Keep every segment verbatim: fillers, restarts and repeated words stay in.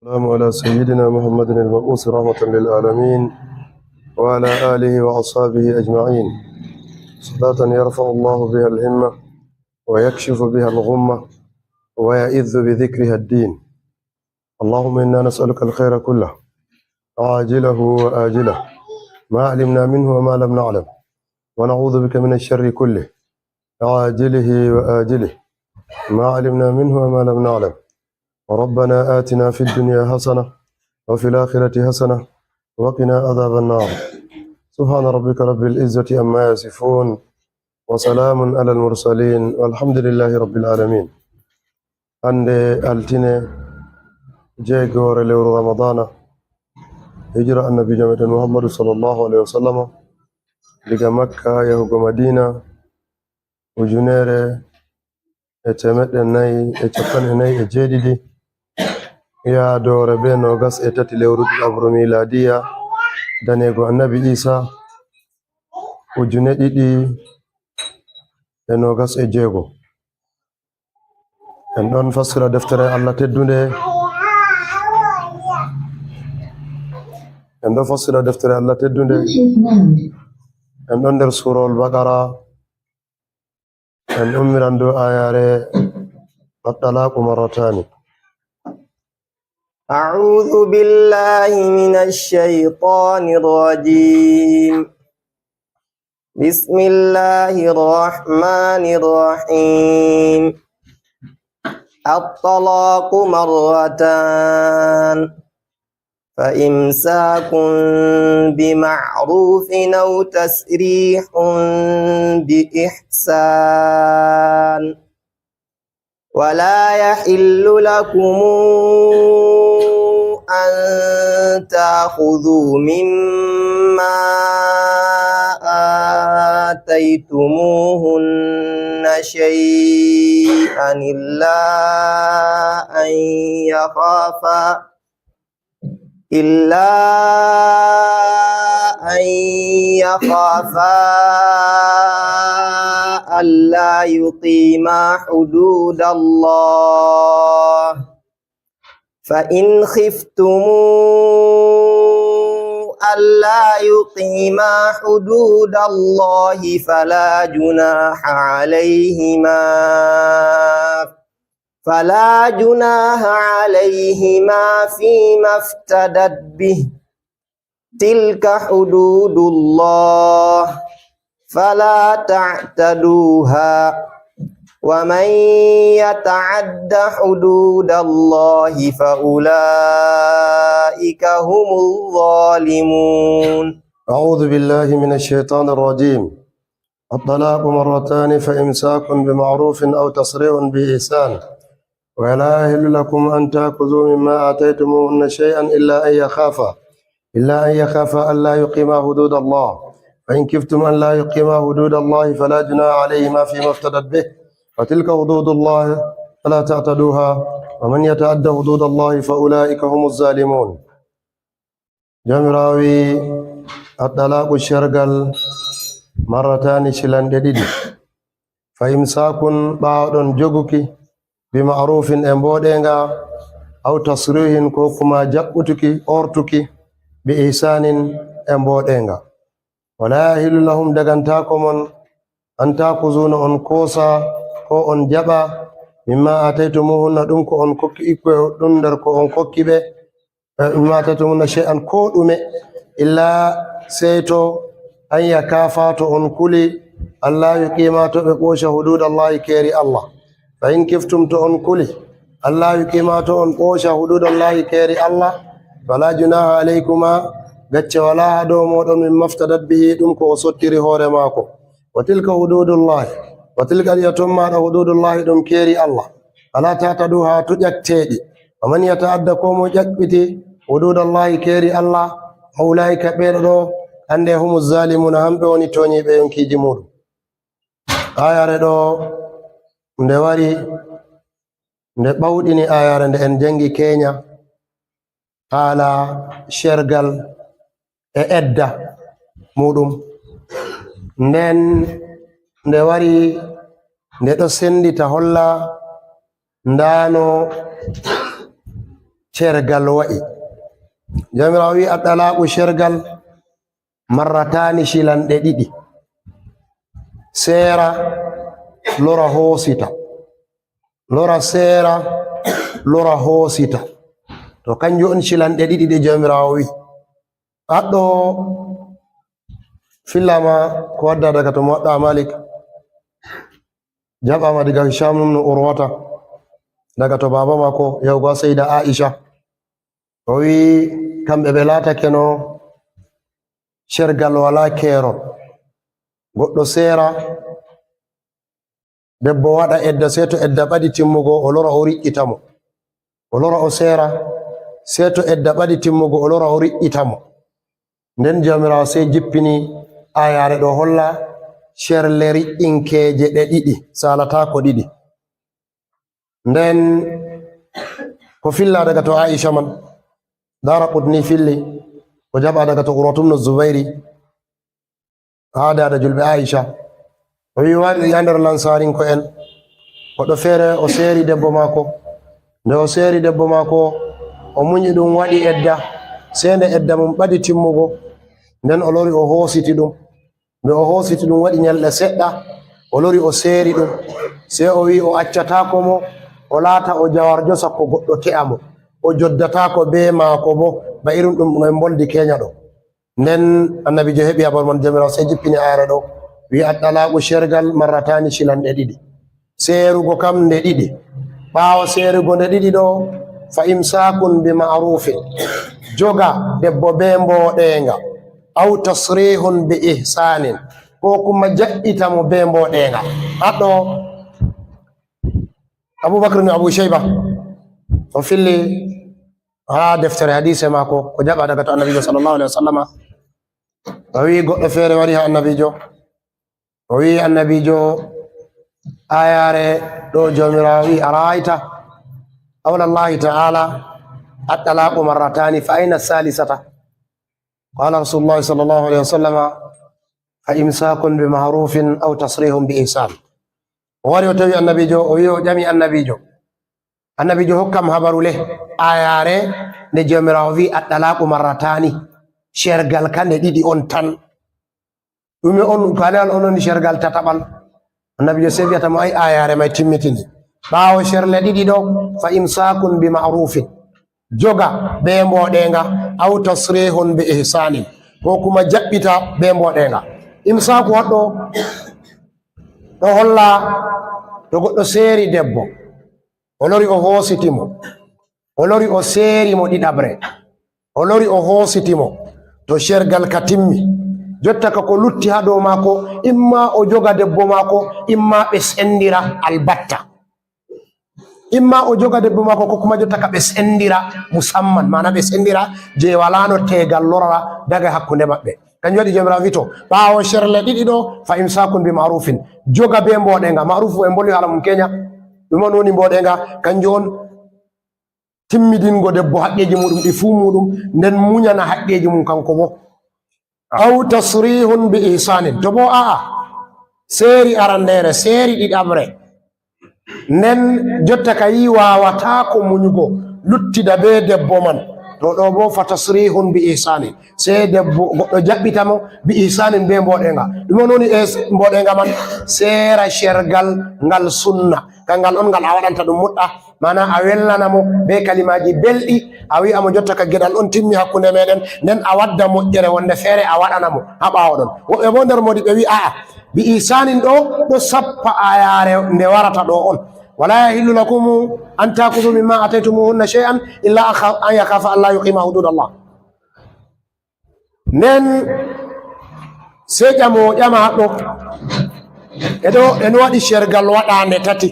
والسلام على سيدنا محمد المبعوث رحمة للعالمين وعلى آله وأصحابه أجمعين. صلاة يرفع الله بها الهمة ويكشف بها الغمة ويعز بذكرها الدين. اللهم إنا نسألك الخير كله عاجله وآجله ما علمنا منه وما لم نعلم، ونعوذ بك من الشر كله عاجله وآجله ما علمنا منه وما لم نعلم. ربنا آتنا في الدنيا حسنة وفي الآخرة حسنة وقنا عذاب النار. سبحان ربك رب العزة عما يصفون، وسلام على المرسلين، والحمد لله رب العالمين. Hannde altine, jeegoore lewru Ramadana, hijira Annabiijo meɗen Muhammadu sallallahu alaihi wasallam, diga Makka yahugo Madina, ujunere e temeɗɗe nayi e capanɗe nayi e jeeɗiɗi, yaadoore be noogas e tati lewru ɗiɗaɓru miilaadiya, daneego Annabi Isa, ujune ɗiɗi e noogas e jeego. En ɗon fassira deftere Allah teddunde. En ɗon fassira deftere Allah teddunde. En ɗon nder Suurawol Baqara. En ummiran dow aayaare At-talaqu marratani. أعوذ بالله من الشيطان الرجيم. بسم الله الرحمن الرحيم. الطلاق مرتان، فإمساك بمعروف أو تسريح بإحسان، ولا يحل لكم أن تأخذوا مما آتيتموهن شيئا إلا أن يخافا إلا أن يخافا ألا يقيما حدود الله، فإن خفتم ألا يقيما حدود الله فلا جناح عليهما فلا جناح عليهما فيما افتدت به، تلك حدود الله فلا تعتدوها، ومن يتعد حدود الله فأولئك هم الظالمون. أعوذ بالله من الشيطان الرجيم. الطلاق مرتان فإمساك بمعروف أو تسريح بإحسان، ولا يحل لكم أن تأخذوا مما آتيتموهن شيئا إلا أن يخافا إلا أن يخافا ألا يقيما حدود الله، فإن خفتم ألا يقيما حدود الله فلا جناح عليهما فيما افتدت به، وتلك حدود الله فلا تعتدوها، ومن يتعد حدود الله فأولئك هم الظالمون. Jawmiraawo wi'i, At-talaqu, cergal, marrataani, cilanɗe ɗiɗi. Fa imsaakun, ɓaawoɗon joguki, bi ma'rufin, e mbooɗeeŋga, aw tasrihin, koo kuma jaɓɓutuki, oortuki, bi ihsaanin, e mbooɗeeŋga. Walaa yahillu lahum, dagantaako mon, an taakuzu, no on koosa, koo on jaɓa, mimmaa aataytumuhunna, ɗum ko on kokki ɓikkoy ɗum nder ko on kokki ɓe, mimmaa aataytumuhunna shay'an, koo ɗume, illaa, sey to, an yakaafa, to on kuli, allaa yuqiima, to ɓe ɓooca, huduudallaahi, keeri Allah. Fa in kiftum, to on kuli, allaa yuqiima, to on ɓooca, huduudallaahi, keeri Allah, falaa junaaha alaykuma, gacce walaa haa dow mooɗon, mimmaa iftadat bihi, ɗum ko o sottiri hoore maako. Wa tilka huduudullaahi, wa tilka, ɗi a ton maaɗa, huduudullaahi, ɗum keeri Allah. Falaa ta'taduuhaa, to ƴattee ɗi. Wa man yata'adda, koo mo ƴaɓɓiti, huduudallaahi, keeri Allah, fa ulaa'ika, ɓeeɗo ɗo, anndee, humu zaalimuuna, hamɓe woni tooñiiɓe yonkiiji muuɗum. Aayaare ɗo nde wari, nde ɓawɗini aayaare nde en janngi keenya, haala cergal e edda muuɗum. Nden nde wari, nde ɗo senndita holla ndaano tergal wa'i. Jawmiraawo wi'i, "Aɗɗalaaqu, cergal, marrataani, cilanɗe ɗiɗi. Seera, lora, hoosita. Lora, seera, lora, hoosita." To kanjum on cilanɗe ɗiɗi ɗe Jawmiraawo wi'i. Aɗɗo fillama ko wadda daga to Muwaɗɗa Malik, jaɓama daga Hisham ibn Urwata, daga to baba mako yahugo ha Sayyida Aisha. O wi kamɓe ɓe latakeno cergal wala kerol. Goɗɗo seera, debbo waɗa edda, sey to edda ɓadi timmugo, o lora o riƴƴita mo. O lora o seera, sey to edda ɓadi timmugo, o lora o riƴƴita mo. Nden Jawmiraawo sey jippini aayaare ɗo holla cerle riƴƴinkeeje ɗe ɗiɗi, salataako ɗiɗi. Nden ko filla daga to Aisha man, Daraqutni filli, ko jaɓa daga to Urwatu ibn Zubairi, haa daada julɓe Aisha. O wi, waɗi ha nder Lansaarinko'en, goɗɗo feere o seeri debbo maako. Nde o seeri debbo maako, o muñi ɗum, waɗi edda. Sey nde edda mum ɓadi timmugo, nden o lori o hoositi ɗum. Nde o hoositi ɗum waɗi ñalɗe seɗɗa, o lori o seeri ɗum. Sey o wi o accataako mo, o laata o jawarjo sakko goɗɗo te'a mo. O joddataako bee maako boo, ba irin ɗum en mboldi keenya ɗo. Nden Annabiijo heɓi habaru man, Jawmiraawo sey jippini aayaare ɗo, wi, "Aɗɗalaaqu, cergal, marrataani, cilanɗe ɗiɗi. Seerugo kam nde ɗiɗi. Ɓaawo seerugo nde ɗiɗi ɗo, fa imsaakun bi ma'rufin. Joga debbo bee mbooɗeeŋga. Aw tasrihun bi ihsaanin." Ko kuma jaɓɓita mo bee mbooɗeeŋga. Haɗɗo Abu Bakr ibn Abu Shayba, o filli haa deftere hadiise maako, ko jaɓa daga to Annabiijo sallallahu alaihi wasallama. O wi goɗɗo feere wari haa Annabiijo. O wi Annabiijo, aayaare ɗo Jawmiraawo wi, "Ara'ayta qawla Allahi ta'ala, at-talaqu marratani, fa ayna salisata?" Qala Rasulullahi sallallahu alaihi wasallama, "Fa imsakun bi ma'rufin aw tasrihun bi ihsan." O wari o tawi Annabiijo, o wi o ƴami Annabiijo. Annabiijo hokkam habaru le, aayaare nde Jawmiraawo wi, "At-talaqu marratani." Cergal ka nde ɗiɗi on tan. Ɗume on, ko ale on woni cergal tataɓal? Annabiijo sey wi'ata mo, "Ay, aayaare may timmitini." Ɓaawo cerle ɗiɗi ɗo, "Fa imsakun bi ma'rufin." Joga bee mbooɗeeŋga, aw tasrihun bi ihsanin. Ko kuma jaɓɓita bee mbooɗeeŋga. Imsaku haɗɗo ɗo holla to goɗɗo seeri debbo. O lori o hoositi mo. O lori o seeri mo ɗiɗaɓre. O lori o hoositi mo. To cergal ka timmi. Jotta ka ko lutti haa dow maako, imma o joga debbo maako, imma ɓe sendira albatta. Imma o joga debbo maako, ko kuma jotta ka ɓe sendira musamman, maana ɓe sendira je walaano teegal lorra daga hakkunde maɓɓe. Kanjum waɗi Jawmiraawo wi to, ɓaawo cerle ɗiɗi ɗo, fa imsakun bi ma'rufin. Joga be mbooɗeeŋga. Ma'rufu en mbolwi haala mum keenya. Ɗum on woni mbooɗeeŋga, kanjum on timmidingo debbo haqqeeji muɗum ɗi fuu muɗum, nden munyana haqqeeji mum kanko bo. Aw tasrihun bi ihsanin. To bo a'a, seeri arandeere, seeri ɗiɗaɓre. Nden jotta ka yi waawataako munyugo, luttida be debbo man. To ɗo bo fa tasrihun bi ihsanin. Sey debbo, goɗɗo jaɓɓita mo bi ihsanin be mbooɗeeŋga. Ɗum on woni es-, mbooɗeeŋga man, seera cergal ngal sunna. Kangal on ngal a waɗanta ɗum muɗɗa, maana a welnana mo be kalimaaji belɗi, a wi'a mo jotta ka geɗal on timmi hakkunde meɗen, nden a wadda moƴƴere wonde feere a waɗana mo haa ɓaawo ɗon. Woɓɓe bo nder moodi ɓe wi a'a, bi ihsanin ɗo, ɗo sappa aayaare nde warata ɗo on. Wala yahillu lakum an ta'khudhu mimma ataytumuhunna shay'an illa an kha-, an yakhafa alla yuqima hududallah. Nden sey ƴamo ƴama haɗɗo. E ɗo, en waɗi cergal waɗaande tati,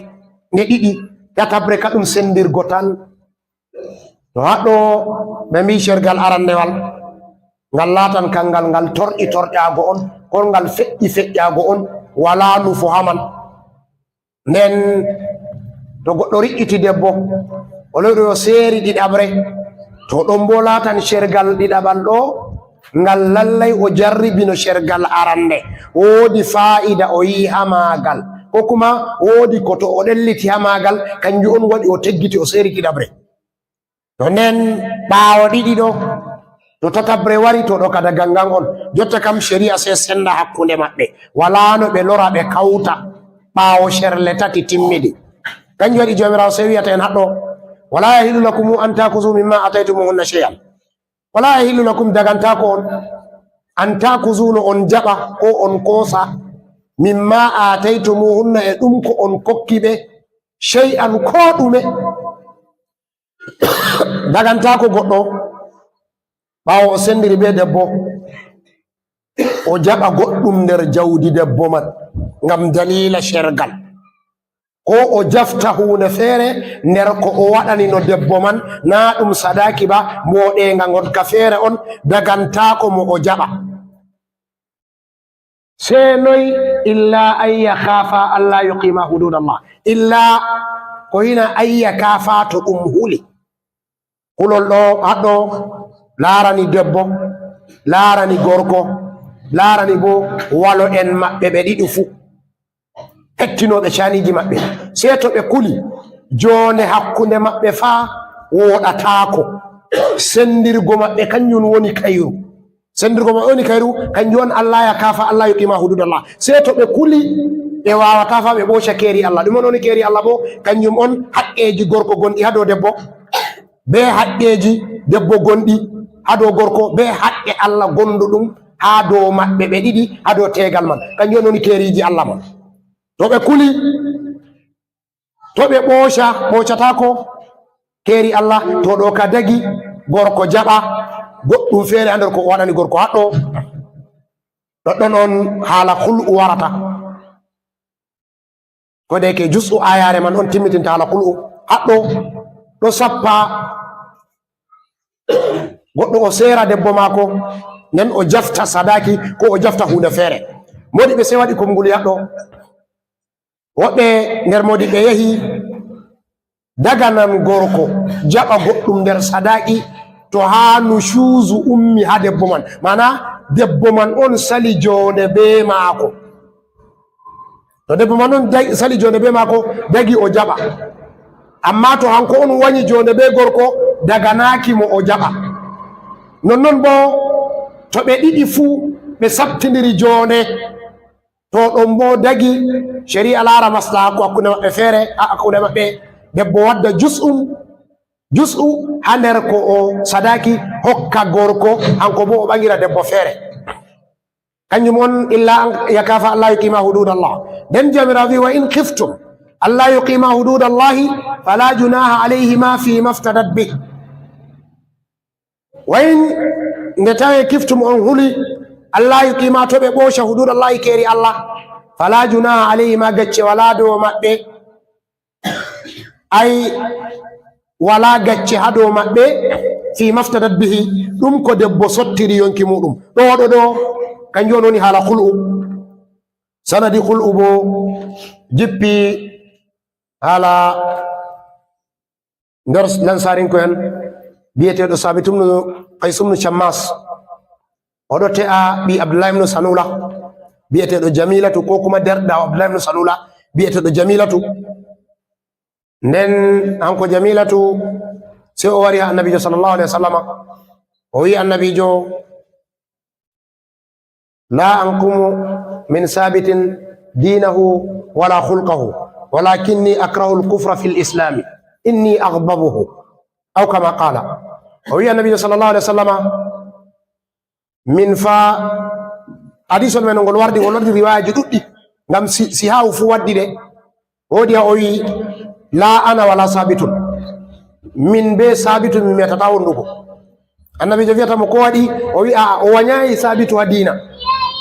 nde ɗiɗi, tataɓre ka ɗum sendirgo tan. To haɗɗo ɓe mbi cergal arannewal, ngal laatan kangal ngal torƴi torƴaago on, kon ngal feƴƴi feƴƴaago on, walaa nufo haa man. Nden to goɗɗo riƴƴiti debbo, o lori o seeri ɗiɗaɓre, to ɗon bo laatan cergal ɗiɗaɓal ɗo, ngal lallay o jarribino cergal arande. Woodi faa'ida o yi'i haa maagal, ko kuma woodi ko to o ɗelliti haa maagal, kanjum on waɗi o teggiti o seeri ɗiɗaɓre. To nden ɓaawo ɗiɗi ɗo, to tataɓre wari, to ɗo ka dagangan on. Jotta kam, shari'a sey senda hakkunde maɓɓe. Walaa no ɓe lora, ɓe kawta ɓaawo sherle tati timmidi. Kanjum waɗi Joomiraawo sey wi'ata en haɗɗo, "Walaa yahillu lakum an ta'khudhu mimma ataytumuhunna shay'an." Walaa yahillu lakum, dagantaako on, an ta'khudhu, no on jaɓa ko on koosa, mimma ataytumuhunna, e ɗum ko on kokki ɓe, shay'an, koo ɗume. Dagantaako goɗɗo, ɓaawo o sendiri bee debbo, o jaɓa goɗɗum nder jawdi debbo man ngam daliila shergal, koo o jafta huunde feere nder ko o waɗanino debbo man, naa ɗum sadaaki ba, mbooɗeeŋga ngonka feere on, dagantaako mo o jaɓa. Sey noy? Illa an yakhafa alla yuqima hududallah. Illa ko hinaa an yakhafa, to ɗum huli. Kulol ɗo haɗɗo laarani debbo, laarani gorko, laarani bo walo en maɓɓe ɓe ɗiɗi fuu, hettinooɓe caaniiji maɓɓe. Sey to ɓe kuli, joonde hakkunde maɓɓe faa wooɗataako. Sendirgo maɓɓe kanjum woni kayru. Sendirgo maɓɓe woni kayru, kanjum on, alla yakhafa alla yuqima hududallah. Sey to ɓe kuli, ɓe waawataa faa ɓe ɓooca keeri Allah. Ɗum on woni keeri Allah bo, kanjum on haqqeeji gorko gonɗi haa dow debbo, bee haqqeeji debbo gonɗi haa dow gorko, bee haqqe Allah gonduɗum haa dow maɓɓe ɓe ɗiɗi, haa dow teegal man. Kanjum on woni keeriiji Allah man. To ɓe kuli, to ɓe ɓooca, ɓoocataako keeri Allah, to ɗo ka dagi, gorko jaɓa goɗɗum feere haa nder ko o waɗani gorko haɗɗo. Ɗoɗɗon on haala khul'u warata. Ko de ke juz'u aayaare man on timmitinta haala khul'u. Haɗɗo ɗo sappa goɗɗo o seera debbo maako, nden o jafta sadaaki, ko o jafta huunde feere. Moodi ɓe sey waɗi konnguli haɗɗo. Woɓɓe nder moodi ɓe yehi daganan gorko jaɓa goɗɗum nder sadaaki to haa nushuuzu ummi haa debbo man. Maana debbo man on sali joonde bee maako. To debbo man on da-, sali joonde bee maako, dagi o jaɓa. Ammaa to hanko on wanyi joonde bee gorko, daganaaki mo o jaɓa. Nonnon boo, to ɓe ɗiɗi fuu ɓe saɓtindiri joonde, to ɗon boo dagi, shari'a laara maslaha ko hakkunde maɓɓe feere, haa hakkunde maɓɓe, debbo wadda juz'un, juz'u haa nder ko o sadaaki, hokka gorko, hanko boo o ɓaŋgira debbo feere. Kanjum on, illa an yakhafa alla yuqima hududallah. Nden Jawmiraawo wi, "Wa in khiftum alla yuqima hududallahi fala junaha alayhima fima iftadat bih." Wa in, nde tawi khiftum, on huli, alla yuqima, to ɓe ɓooca, hududallahi, keeri Allah, fala junaha alayhima, gacce walaa dow maɓɓe. Ay, walaa gacce haa dow maɓɓe, fima iftadat bihi, ɗum ko debbo sottiri yonki muuɗum. Ɗo, ɗo, ɗo, kanjum on woni haala khul'u. Sanadi khul'u boo jippi haala nder Lansarinko'en, bi'eteeɗo Saabit ibnu Qays ibnu Shammas. Oɗo te'a ɓii Abdullahi ibnu Salula, bi'eteeɗo Jamilatu, ko kuma derɗaawo Abdullahi ibnu Salula, bi'eteeɗo Jamilatu. Nden hanko Jamilatu, sey o wari haa Annabiijo sallallahu alayhi wa sallama. O wi'i Annabiijo, "La anqumu min Sabitin dinahu wala khulqahu, walakinni akrahu al-kufra fil islami, inni aghdabuhu." Aw kama qala. O wi'i Annabiijo sallallahu alayhi wa sallama, min fa, hadiisol men ngol wardi, ngol wardi riwayaaji ɗuɗɗi, ngam si, si haa o fuu waddi ɗe. Woodi haa o wi'i, "La ana wala Sabitun." Min bee Sabitu mi meetataa wondugo. Annabiijo wi'ata mo, "Ko waɗi?" O wi'i, "Aa, o wanyaayi Sabitu haa diina.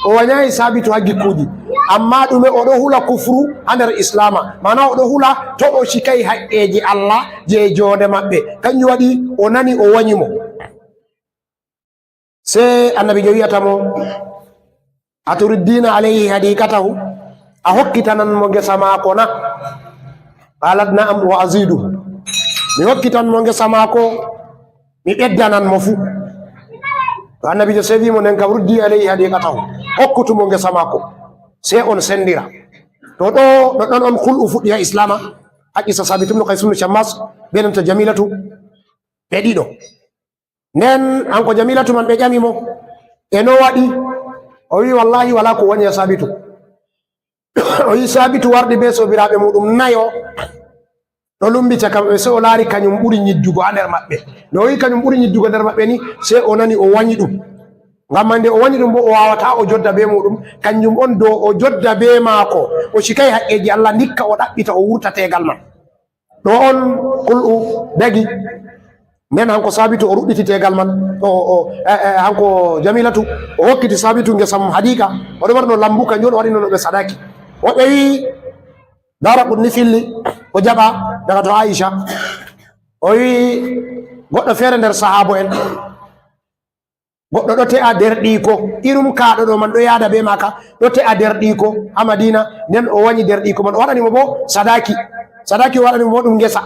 O wanyaayi Sabitu haa gikkuuji. Ammaa ɗume o ɗo hula kufru haa nder Islaama. Maana o ɗo hula to o cikaay haqqeeji Allah jey joonde maɓɓe. Kanjum waɗi o nani o wanyi mo." Sey Annabiijo wi'ata mo, "Aturiddina alayhi hadiqatahu?" A hokkitanan mo ngesa maako na? Qalat, "Na'am, wa azidu." Mi hokkitan mo ngesa maako, mi ɓeddanan mo fuu. To Annabiijo sey wi'i mo, "Nden kam ruddi alayhi hadiqatahu." Hokkutu mo ngesa maako. Sey on sendira. To ɗo, ɗoɗɗon on khul'u fuɗɗi haa Islaama. Haa qissa Saabit ibnu Qays ibnu Shammas, bee nanta Jamilatu. ɓe ɗiɗo. Nden hanko Jamilatu man ɓe ƴami mo, "E no waɗi?" O wi, "Wallahi, wala ko woni e Sabitu." O wi, "Sabitu wardi be sobiraaɓe muɗum nayo, ɗo lumbi caka maɓɓe, sey o laari kanyum ɓuri nyiddugo ha nder maɓɓe. Nde o wi kanyum ɓuri nyiddugo nder maɓɓe ni, sey o nani o wanyi ɗum. Ngam man nde o wanyi ɗum bo, o waawata o jodda be muɗum. Kanjum on dow o jodda be maako, o cikai haqqeeji Allah, ndikka o ɗaɓɓita o wurta teegal man." Ɗo on kul'u dagi. Nden hanko Sabitu o ruɗɗiti teegal man. O, o, e, e, hanko Jamilatu o hokkiti Sabitu ngesa mum hadiika. O ɗo marno lambu, kanjum on o waɗino no ɓe sadaki. Woɓɓe wi Dara Qutni filli, o jaɓa daga to Aisha. O wi goɗɗo feere nder sahaabo en. Goɗɗo ɗo te'a derɗiiko, irum kaaɗo ɗo man ɗo yaada be maaka, ɗo te'a derɗiiko ha Madina, nden o wanyi derɗiiko man, o waɗani mo bo sadaki. Sadaki o waɗani mo bo ɗum ngesa.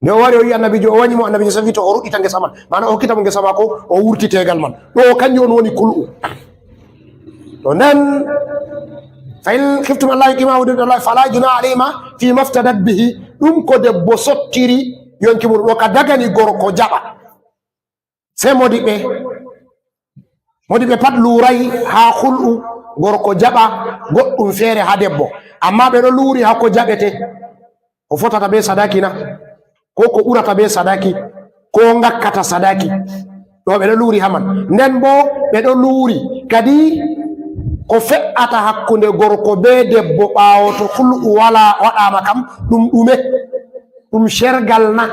Nde o wari o wi Annabiijo, o wanyi mo, Annabiijo safi to o ruɗɗita ngesa man. Maana o hokkita mo ngesa maako, o wurti teegal man. Ɗo kanjum on woni kul'u. To nden, "Fa in khiftum alla yuqima hududallah fala junaha alayhima fi maftadat bihi." Ɗum ko debbo sottiri yonki mum, ɗo ka dagani gorko jaɓa. Sey modiɓɓe, modiɓɓe pat luuray haa hul'u gorko jaɓa goɗɗum feere haa debbo, ammaa ɓe ɗo luuri haa ko jaɓete, ko fotata bee sadaaki na, koo ko ɓurata bee sadaaki, koo ngakkata sadaaki. Ɗo ɓe ɗo luuri haa man. Nden boo ɓe ɗo luuri kadi ko fe'ata hakkunde gorko bee debbo ɓaawo to hul'u walaa, waɗaama kam, ɗum ɗume? Ɗum cergal na?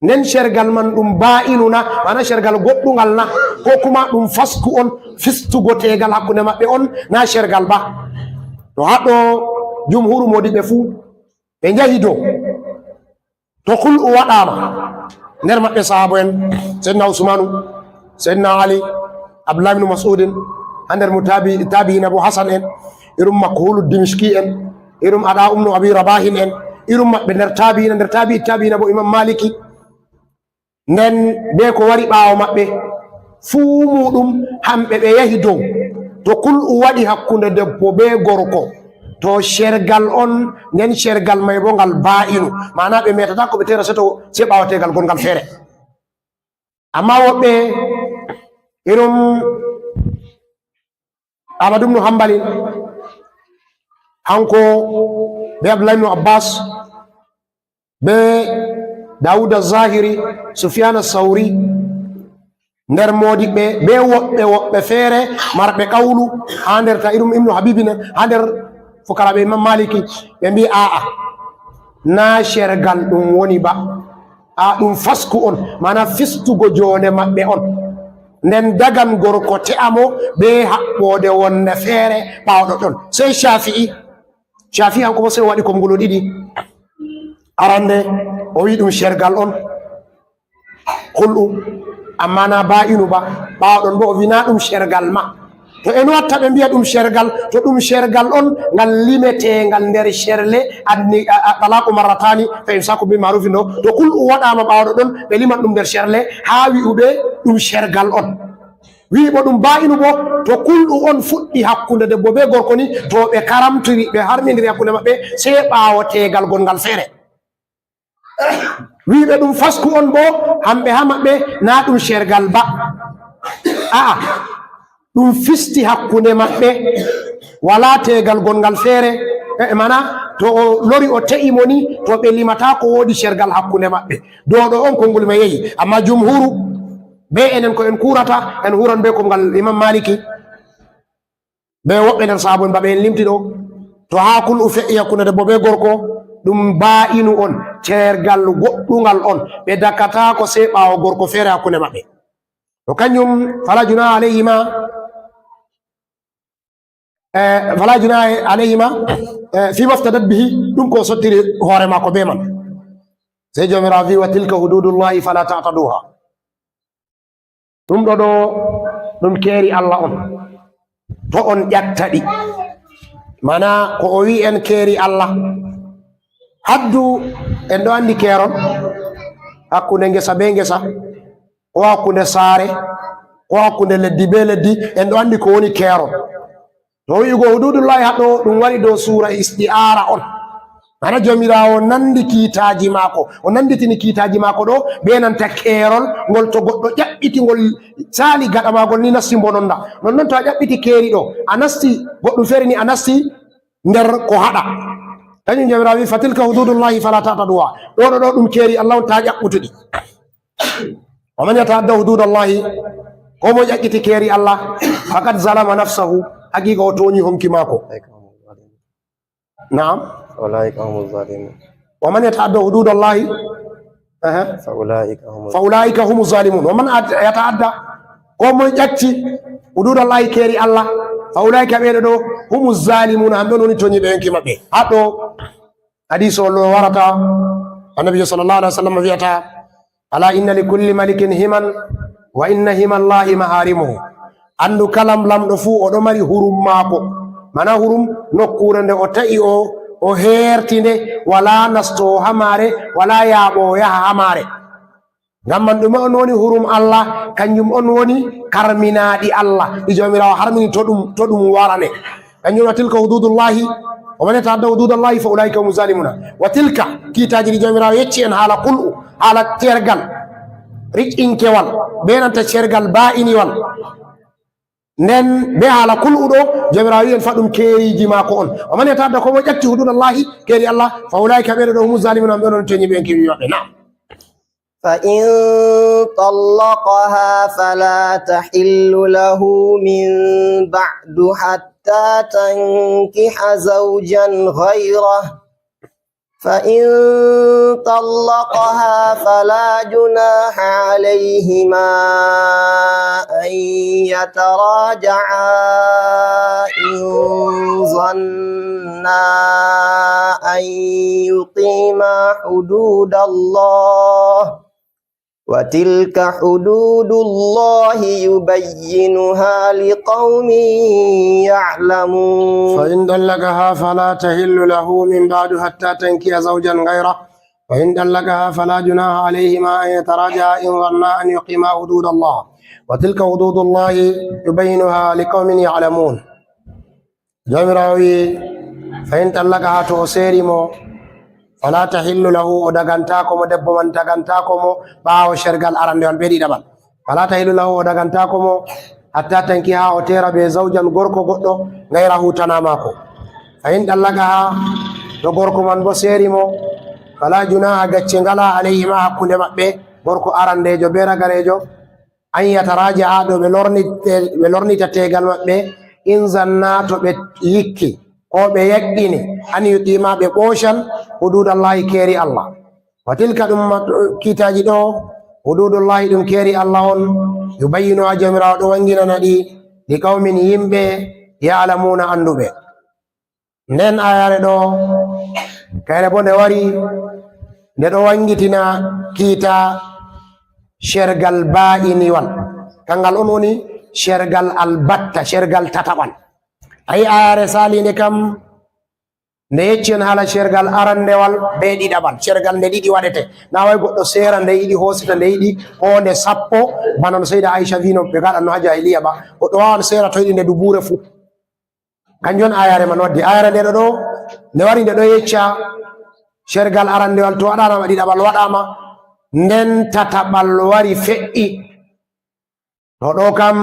Nden cergal man ɗum baa'inu na, maana cergal goɗɗungal na, ko kuma ɗum fasku on, fistugo teegal hakkunde maɓɓe on, na cergal ba? To haɗo jumhuru moodiɓɓe fuu, ɓe njahi dow. To kul'u waɗaama nder maɓɓe sahaabo en, Seydina Usmaanu, Seydina Ali, Abdullahi ibn Mas'udin, haa nder mo taabi-, taabi'ina bo Hasan en, irum Makhulu Dimishki en, irum Ada ibn Abi Rabahin en, irum maɓɓe nder taabi'ina, nder taabi'i taabi'ina bo Imam Maliki. Nden bee ko wari ɓaawo maɓɓe, fuu muuɗum hamɓe ɓe yahi dow. To kul'u waɗi hakkunde debbo bee gorko, to cergal on, nden cergal may bo ngal baa'inu. Maana ɓe meetata ko ɓe teera seto, sey ɓaawo teegal gongal feere. Ammaa woɓɓe irum Ahmad ibn Hanbali, hanko bee Abdullahi ibn Abbas, bee Dawuda Zahiri, Sufyana Sauri, nder moodiɓɓe, bee woɓɓe, woɓɓe feere marɓe qawlu, haa nder ta irum Ibnu Habibi na, haa nder fukaraaɓe Imam Maliki, ɓe mbi'i, aa'a, naa cergal ɗum woni ba. A, ɗum fasku on, maana fistugo joonde maɓɓe on. Nden dagan gorko te'a mo bee haɓɓoode wonde feere ɓaawo ɗoɗɗon. Sey Shafi'i. Shafi'i hanko bo sey o waɗi konngol ɗiɗi. Arande, o wi'i ɗum cergal on. Kul'u, ammaa naa baa'inu ba. Ɓaawo ɗon bo o wi'i naa ɗum cergal ma. To en watta ɓe mbi'a ɗum cergal, to ɗum cergal on, ngal limeteengal nder cerle, anni, a, a, talaqu marratani, fa imsaku bi ma'rufin ɗo. To kul'u waɗaama ɓaawo ɗon, ɓe liman ɗum nder cerle, haa wi'uɓe ɗum cergal on. Wi'i bo ɗum baa'inu bo, to kul'u on fuɗɗi hakkunde debbo bee gorko ni, to ɓe karamtiri, ɓe harmindiri hakkunde maɓɓe, sey ɓaawo teegal gongal feere. Wi'uɓe ɗum fasku on bo, hamɓe haa maɓɓe, naa ɗum cergal ba. A'a, ɗum fisti hakkunde maɓɓe, walaa teegal gongal feere. E, e, maana, to o lori o te'i mo ni, to ɓe limataa ko woodi cergal hakkunde maɓɓe. Dow ɗo on konngol may yehi. Ammaa jumhuru, bee enen ko en kuurata, en huuran bee kongal Imam Maliki. Bee woɓɓe nder sahaabo en ba ɓe en limti ɗo, to haa kul'u fe'i hakkunde debbo bee gorko, ɗum baa'inu on, cergal goɗɗungal on, ɓe dakataako sey ɓaawo gorko feere hakkunde maɓɓe. To kanjum, fala junaha alayhima, eh, fala junaha alayhima, eh, fi maftadat bihi, ɗum ko sottiri hoore maako bee man. Sey Joomiraawo vi'i, "Wa tilka hududullahi fala ta'taduha." Ɗum ɗo ɗo, ɗum keeri Allah on. To on ƴatta ɗi. Maana ko o wi'i en keeri Allah. Haddu en ɗo anndi keerol hakkunde ngesa bee ngesa, ko hakkunde saare, ko hakkunde leddi bee leddi, en ɗo anndi ko woni keerol. To wi'ugo hududullahi haɗo, ɗum wari dow suura isti'aara on. Hana Joomiraawo nanndi kiitaaji maako, o nannditini kiitaaji maako ɗo, be nanta keerol ngol, to goɗɗo ƴaɓɓiti ngol saali gaɗa maagol ni nasti mbononnda. Non non to a ƴaɓɓiti keeri ɗo, a nasti goɗɗum feere ni, a nasti nder ko haɗa. Kañum Joomiraawo wi, "Fatilka hududullahi fala ta'taduha." Ɗo ɗo ɗo ɗum keeri Allah on, ta ƴaɓɓutu ɗi. "Wa man yata'adda hududallahi," ko mo ƴaɓɓiti keeri Allah, "faqad zalama nafsahu," haqiqa o tooñi honki maako. Naam. Ulaika humu zalimun. "Wa man yata'adda hududallahi," aha, fa ulaika humu fa ulaika humu zalimun. "Wa man at-, yata'adda," ko mo ƴatti, "hududallahi," keeri Allah, "fa ulaika," ɓeeɗo ɗo, "humu zalimun," hamɓe woni tooñiiɓe yonki maɓɓe. Haɗo hadis o lo warata, Annabi sallallahu alaihi wasallam wi'ata, "Ala inna li kulli malikin himan, wa inna himallahi maharimuhu." Anndu kala lamɗo fuu o ɗo mari hurum maako. Mana hurum, nokkuure nde o ta'i o, o heerti nde, walaa nastoowo haa maare, walaa yaaɓoowo yaha haa maare. Ngam man ɗume on woni hurum Allah? Kanjum on woni karminaaɗi Allah. Ɗi Joomiraawo harmini to ɗum, to ɗum warane. Kanjum wa tilka hududullahi, wa man yata'adda hududallahi fa ulaika humu zalimuna. Wa tilka, kiitaaji ɗi Joomiraawo yecci en haala kul'u, haala tergal, riƴƴinkewal, be nanta cergal baa'iniwal. Nden be haala kul'u ɗo, Joomiraawo wi'i en fa ɗum keeriiji maako on. Wa man yata'adda, ko mo ƴatti hududallahi, keeri Allah, fa ulaika, ɓeeɗo ɗo humu zalimuna, ɓe ɗon tooñiiɓe en keeriiji maɓɓe. Naam. فإن طلقها فلا تحل له من بعد حتى تنكح زوجا غيره، فإن طلقها فلا جناح عليهما أن يتراجعا إن ظنا أن يقيما حدود الله، وتلك حدود الله يبينها لقوم يعلمون. فإن طلقها فلا تحل له من بعد حتى تنكح زوجا غيره، فإن طلقها فلا جناح عليهما أن يتراجعا إن ظنا أن يقيما حدود الله، وتلك حدود الله يبينها لقوم يعلمون. Joomiraawo wi'i, "Fa in tallaqaha, to o seeri mo, fala tahillu lahu, o dagantaako mo, debbo man dagantaako mo, ɓaawo cergal arandewal be ɗiɗaɓal. Fala tahillu lahu, o dagantaako mo, hatta tankiha, o teera be zawjan, gorko goɗɗo, gayrahu, tana maako. Fa in tallaqaha, to gorko man bo seeri mo, fala junaha, gacce ngala, alayhima, hakkunde maɓɓe, gorko arandeejo be ragareejo, an yataraja'a, ɗo ɓe lornite-, ɓe lornita teegal maɓɓe, in zanna, to ɓe yikki, ko ɓe yaqqini, an yuqima, ɓe ɓoocan, hududallahi, keeri Allah. Wa tilka, ɗum ma-, kiitaaji ɗo, hududullahi, ɗum keeri Allah on, yubayyinu, ha Joomiraawo ɗo wanginana ɗi, li qawmin, yimɓe, ya'lamuna, annduɓe. Nden ayare ɗo, kayre bo nde wari, nde ɗo wangitina kiita cergal baa'iniwal. Kangal on woni cergal albatta, cergal tataɓal. Ayi, ayare saliinde kam, nde yecci en haala cergal arandewal be ɗiɗaɓal, cergal nde ɗiɗi waɗete. Na way goɗɗo seera nde yiɗi, hoosita nde yiɗi, ko nde sappo, bana no Seyda Aisha wino ɓe gaɗanno ha jahiliya ba. Goɗɗo wawan seera to yiɗi nde dubuure fu. Kanjum on ayare man waddi. Ayare nde ɗo ɗo, nde wari nde ɗo yecca cergal arandewal to waɗaama, ɗiɗaɓal waɗaama, nden tataɓal wari fe'i. To ɗo kam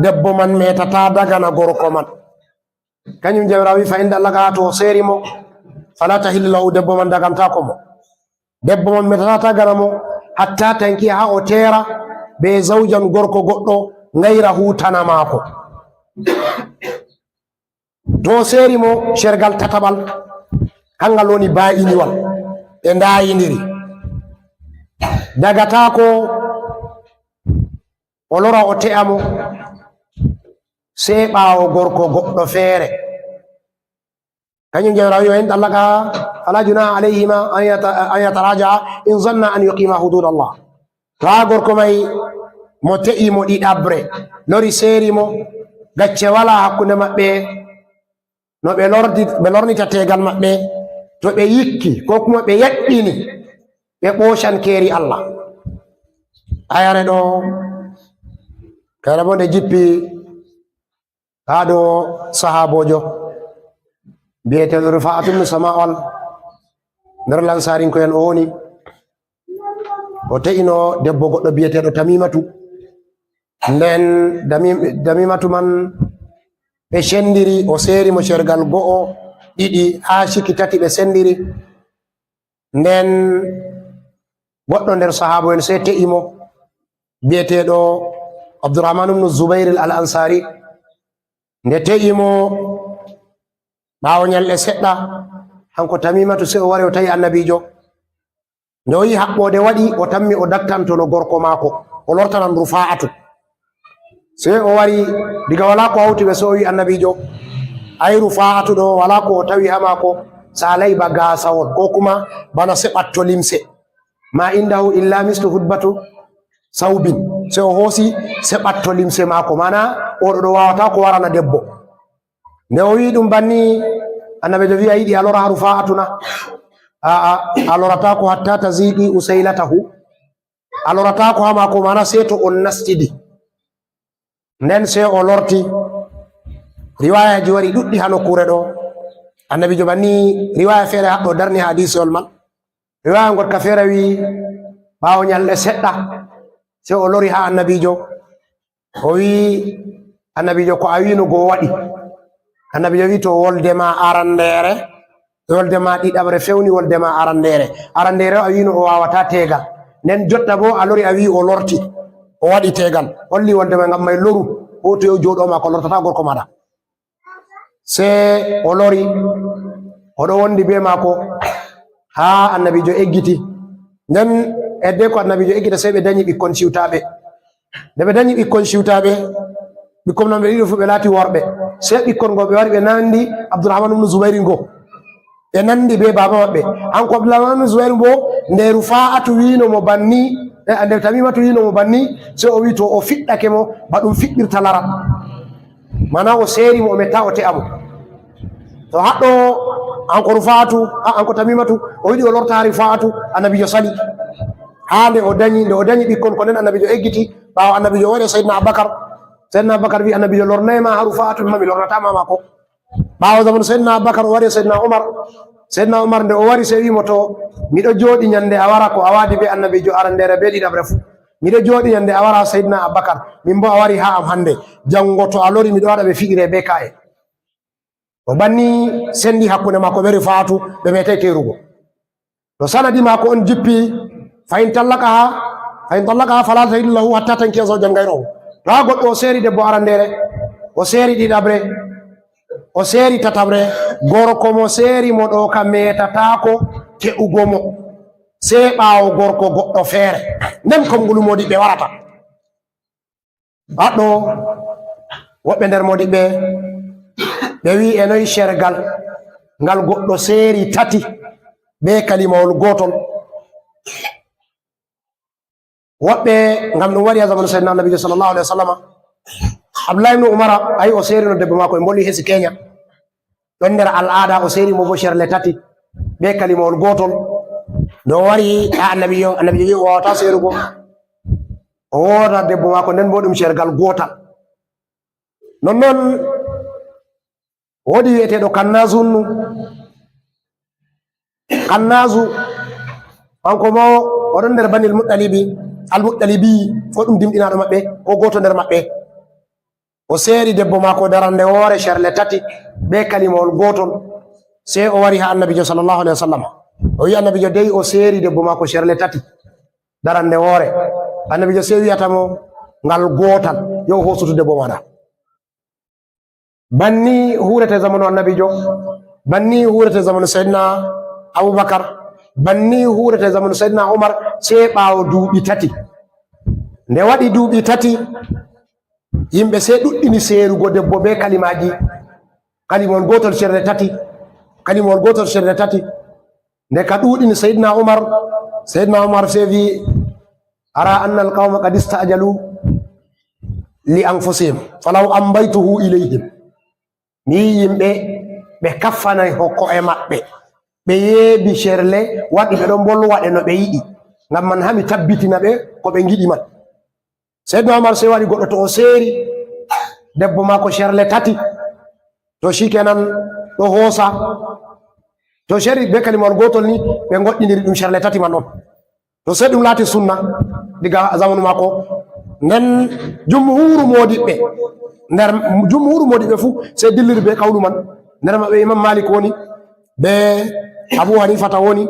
debbo man metata dagana gorko man. Kanjum Jawmiraawo wi, "Fa in dallaqaha, to o seeri mo, fala tahillu lahu, debbo man dagantaako mo." Debbo man metata dagana mo, hatta tankiha, haa o teera be zawjan, gorko goɗɗo, gayrahu, tana maako. To o seeri mo cergal tataɓal, kangal woni baa'iniwal, ɓe ndaayindiri. Dagataako o lora, o te'a mo, sey ɓaawo gorko goɗɗo feere. Kanjum Jawmiraawo wi, "Wa in dallaqaha fala junaha alayhima an yata-, an yataraja'a in zanna an yuqima hududallah." To haa gorko may mo te'i mo ɗiɗaɓre, lori seeri mo, gacce walaa hakkunde maɓɓe, no ɓe lordi-, ɓe lornita teegal maɓɓe, to ɓe yikki, ko kuma ɓe yaqqini, ɓe ɓoocan keeri Allah. Ayare ɗo, kayre bo nde jippi haa ɗo sahaaboojo bi'eteeɗo Rifa'atu ibn Sama'al, Nder Lansaarinko'en o woni. O te'ino debbo goɗɗo bi'eteeɗo Tamimatu. Nden Dami-, Damimatu man ɓe cendiri, o seeri mo cergal go'o, ɗiɗi, haa ciki tati ɓe sendiri. Nden goɗɗo nder sahaabo'en sey te'i mo, bi'eteeɗo Abdurrahman ibn Zubair al-Ansari. Nde te'i mo, ɓaawo nyalɗe seɗɗa, hanko Tamimatu sey o wari o tawi Annabiijo. Nde o yi'i haɓɓoode waɗi, o tammi o daktantono gorko maako, o lortanan Rufa'atu. Sey o wari, diga walaa ko hawti ɓe, sey o wi'i Annabiijo, "Ay, Rufa'atu ɗo, walaa ko o tawi haa maako, saalay ba gaasawol, ko kuma bana seɓatto limse. Ma indahu illa mislu hudbatu sawbin." Sey o hoosi seɓatto limse maako, maana o ɗo, ɗo waawataa ko warana debbo. Nde o wi'i ɗum banni, Annabiijo wi'i, "A yiɗi a lora haa Rufa'atu na? Aa, a lorataako hatta taziqi usaylatahu." A lorataako haa maako, maana sey to on nastidi. Nden sey o lorti. Riwaayaji wari ɗuɗɗi haa nokkuure ɗo. Annabiijo banni, riwaaya feere haɗɗo darni hadiisol man. Riwaaya ngoɗka feere wi'i, ɓaawo nyalɗe seɗɗa, sey o lori haa Annabiijo. O wi'i Annabiijo, "Ko a wi'no go waɗi." Annabiijo wi'i, "To wolde ma arandeere, wolde ma ɗiɗaɓre fewni wolde ma arandeere. Arandeere o a wi'no o waawataa teegal. Nden jotta boo a lori a wi'i o lorti, o waɗi teegal. Holli wolde ma ngam may loru, hootoyo jooɗo ma ko lortata gorko maaɗa." Sey o lori, o ɗo wondi bee maako haa Annabiijo eggiti. Nden edde ko Annabiijo eggita, sey ɓe danyi ɓikkon ciwtaaɓe. Nde ɓe danyi ɓikkon ciwtaaɓe, ɓikkon man ɓe ɗiɗo fuu ɓe laati worɓe. Sey ɓikkon go ɓe wari ɓe nandi Abdurrahman ibn Zubayri go. Ɓe nandi bee baaba maɓɓe. Hanko Abdurrahman ibn Zubayri boo, nde Rufa'atu wi'no mo banni, eh, nde Tamimatu wi'no mo banni, sey o wi'i to o fiɗɗake mo, ba ɗum fiɗɗirta laral. Maana o seeri mo, o metta o te'a mo. To haɗɗo, hanko Rufa'atu, a, hanko Tamimatu, o yiɗi o lorta haa Rufa'atu, Annabiijo sali. Haa nde o danyi, nde o danyi ɓikkon ko nden Annabiijo eggiti, ɓaawo Annabiijo o wari e Sayyidina Abubakar. Sayyidina Abubakar wi'i Annabiijo, "Lornay ma haa Rufa'atu?" Ma mi lornata ma maako. Ɓaawo zamanu Sayyidina Abubakar o wari e Sayyidina Umar. Sayyidina Umar nde o wari sey wi'i mo, "To, miɗo jooɗi nyande a wara ko a waadi bee Annabiijo arandeere bee ɗiɗaɓre fuu. Miɗo jooɗi nyande a wara Sayyidina Abubakar. Min boo a wari haa am hande. Janngo to a lori miɗo waɗa ɓe fiɗire bee ka'e." O banni sendi hakkunde maako bee Rufa'atu, ɓe meetay teerugo. To sanadi maako on jippi, "Fa in tallaqaha, fa in tallaqaha fala tahillu lahu hatta tankiha zawjan ghayrahu." To haa goɗɗo o seeri debbo arandeere, o seeri ɗiɗaɓre, o seeri tataɓre, gorko mo seeri mo ɗo ka meetataako te'ugo mo, sey ɓaawo gorko goɗɗo feere. Nden konngol moodiɓɓe warata. Haɗɗo, woɓɓe nder moodiɓɓe, ɓe wi'i e noy cergal ngal goɗɗo seeri tati bee kalimawol gootol. Woɓɓe, ngam ɗum waɗi haa zamanu Sayyidina Annabiijo sallallahu alaihi wasallama. Abdullahi ibn Umara, ayi o seerino debbo maako e mboli hesi Kenya. Ɗon nder al'aada, o seeri mo boo cerle tati bee kalimawol gootol. Nde o wari haa Annabiijo, Annabiijo wi'i o waawataa seerugo. O woota debbo maako, nden boo ɗum cergal gootal. Nonnon, woodi wi'eteeɗo Kannaazu nu. Kannaazu, kanko boo o ɗon nder Banil Muɗɗalibi, Al Muɗɗalibi, ko ɗum dimɗinaaɗo maɓɓe, ko gooto nder maɓɓe. O seeri debbo maako darande woore cerle tati bee kalimawol gootol. Sey o wari haa Annabiijo sallallahu alaihi wasallam. O wi'i Annabiijo dey o seeri debbo maako cerle tati darande woore. Annabiijo sey wi'ata mo ngal gootal, yo o hoosutu debbo maaɗa. Banni huurete zamanu Annabiijo, banni huurete zamanu Sayyidina Abubakar, banni huurete zamanu Sayyidina Umar, sey ɓaawo duuɓi tati. Nde waɗi duuɓi tati, yimɓe sey ɗuɗɗini seerugo debbo bee kalimaaji, kalimawol gootol cerre tati, kalimawol gootol cerre tati. Nde ka ɗuuɗini Sayyidina Umar, Sayyidina Umar sey wi'i, "Ara anna al-qawma qad ista'jalu li anfusihim, falaw ambaytuhu ilayhim." Mi yi'i yimɓe, ɓe kaffanay ho ko'e maɓɓe. Ɓe yeebi cerle, waɗi ɓe ɗon mbolwa ɗe no ɓe yiɗi. Ngam man haa mi tabbitina ɓe ko ɓe ngiɗi man. Seydina Omar sey waɗi goɗɗo to o seeri debbo maako cerle tati. To shikenan ɗo hoosa. To seri be kalimawol gootol ni, ɓe ngoɗɗindiri ɗum serle tati man on. To sey ɗum laati sunna diga zamanu maako. Nden jumhuuru moodiɓɓe, nder jumhuuru moodiɓɓe fuu sey dilliri be kawlu man. Nder maɓɓe Imam Malik woni, be Abu Hanifata woni,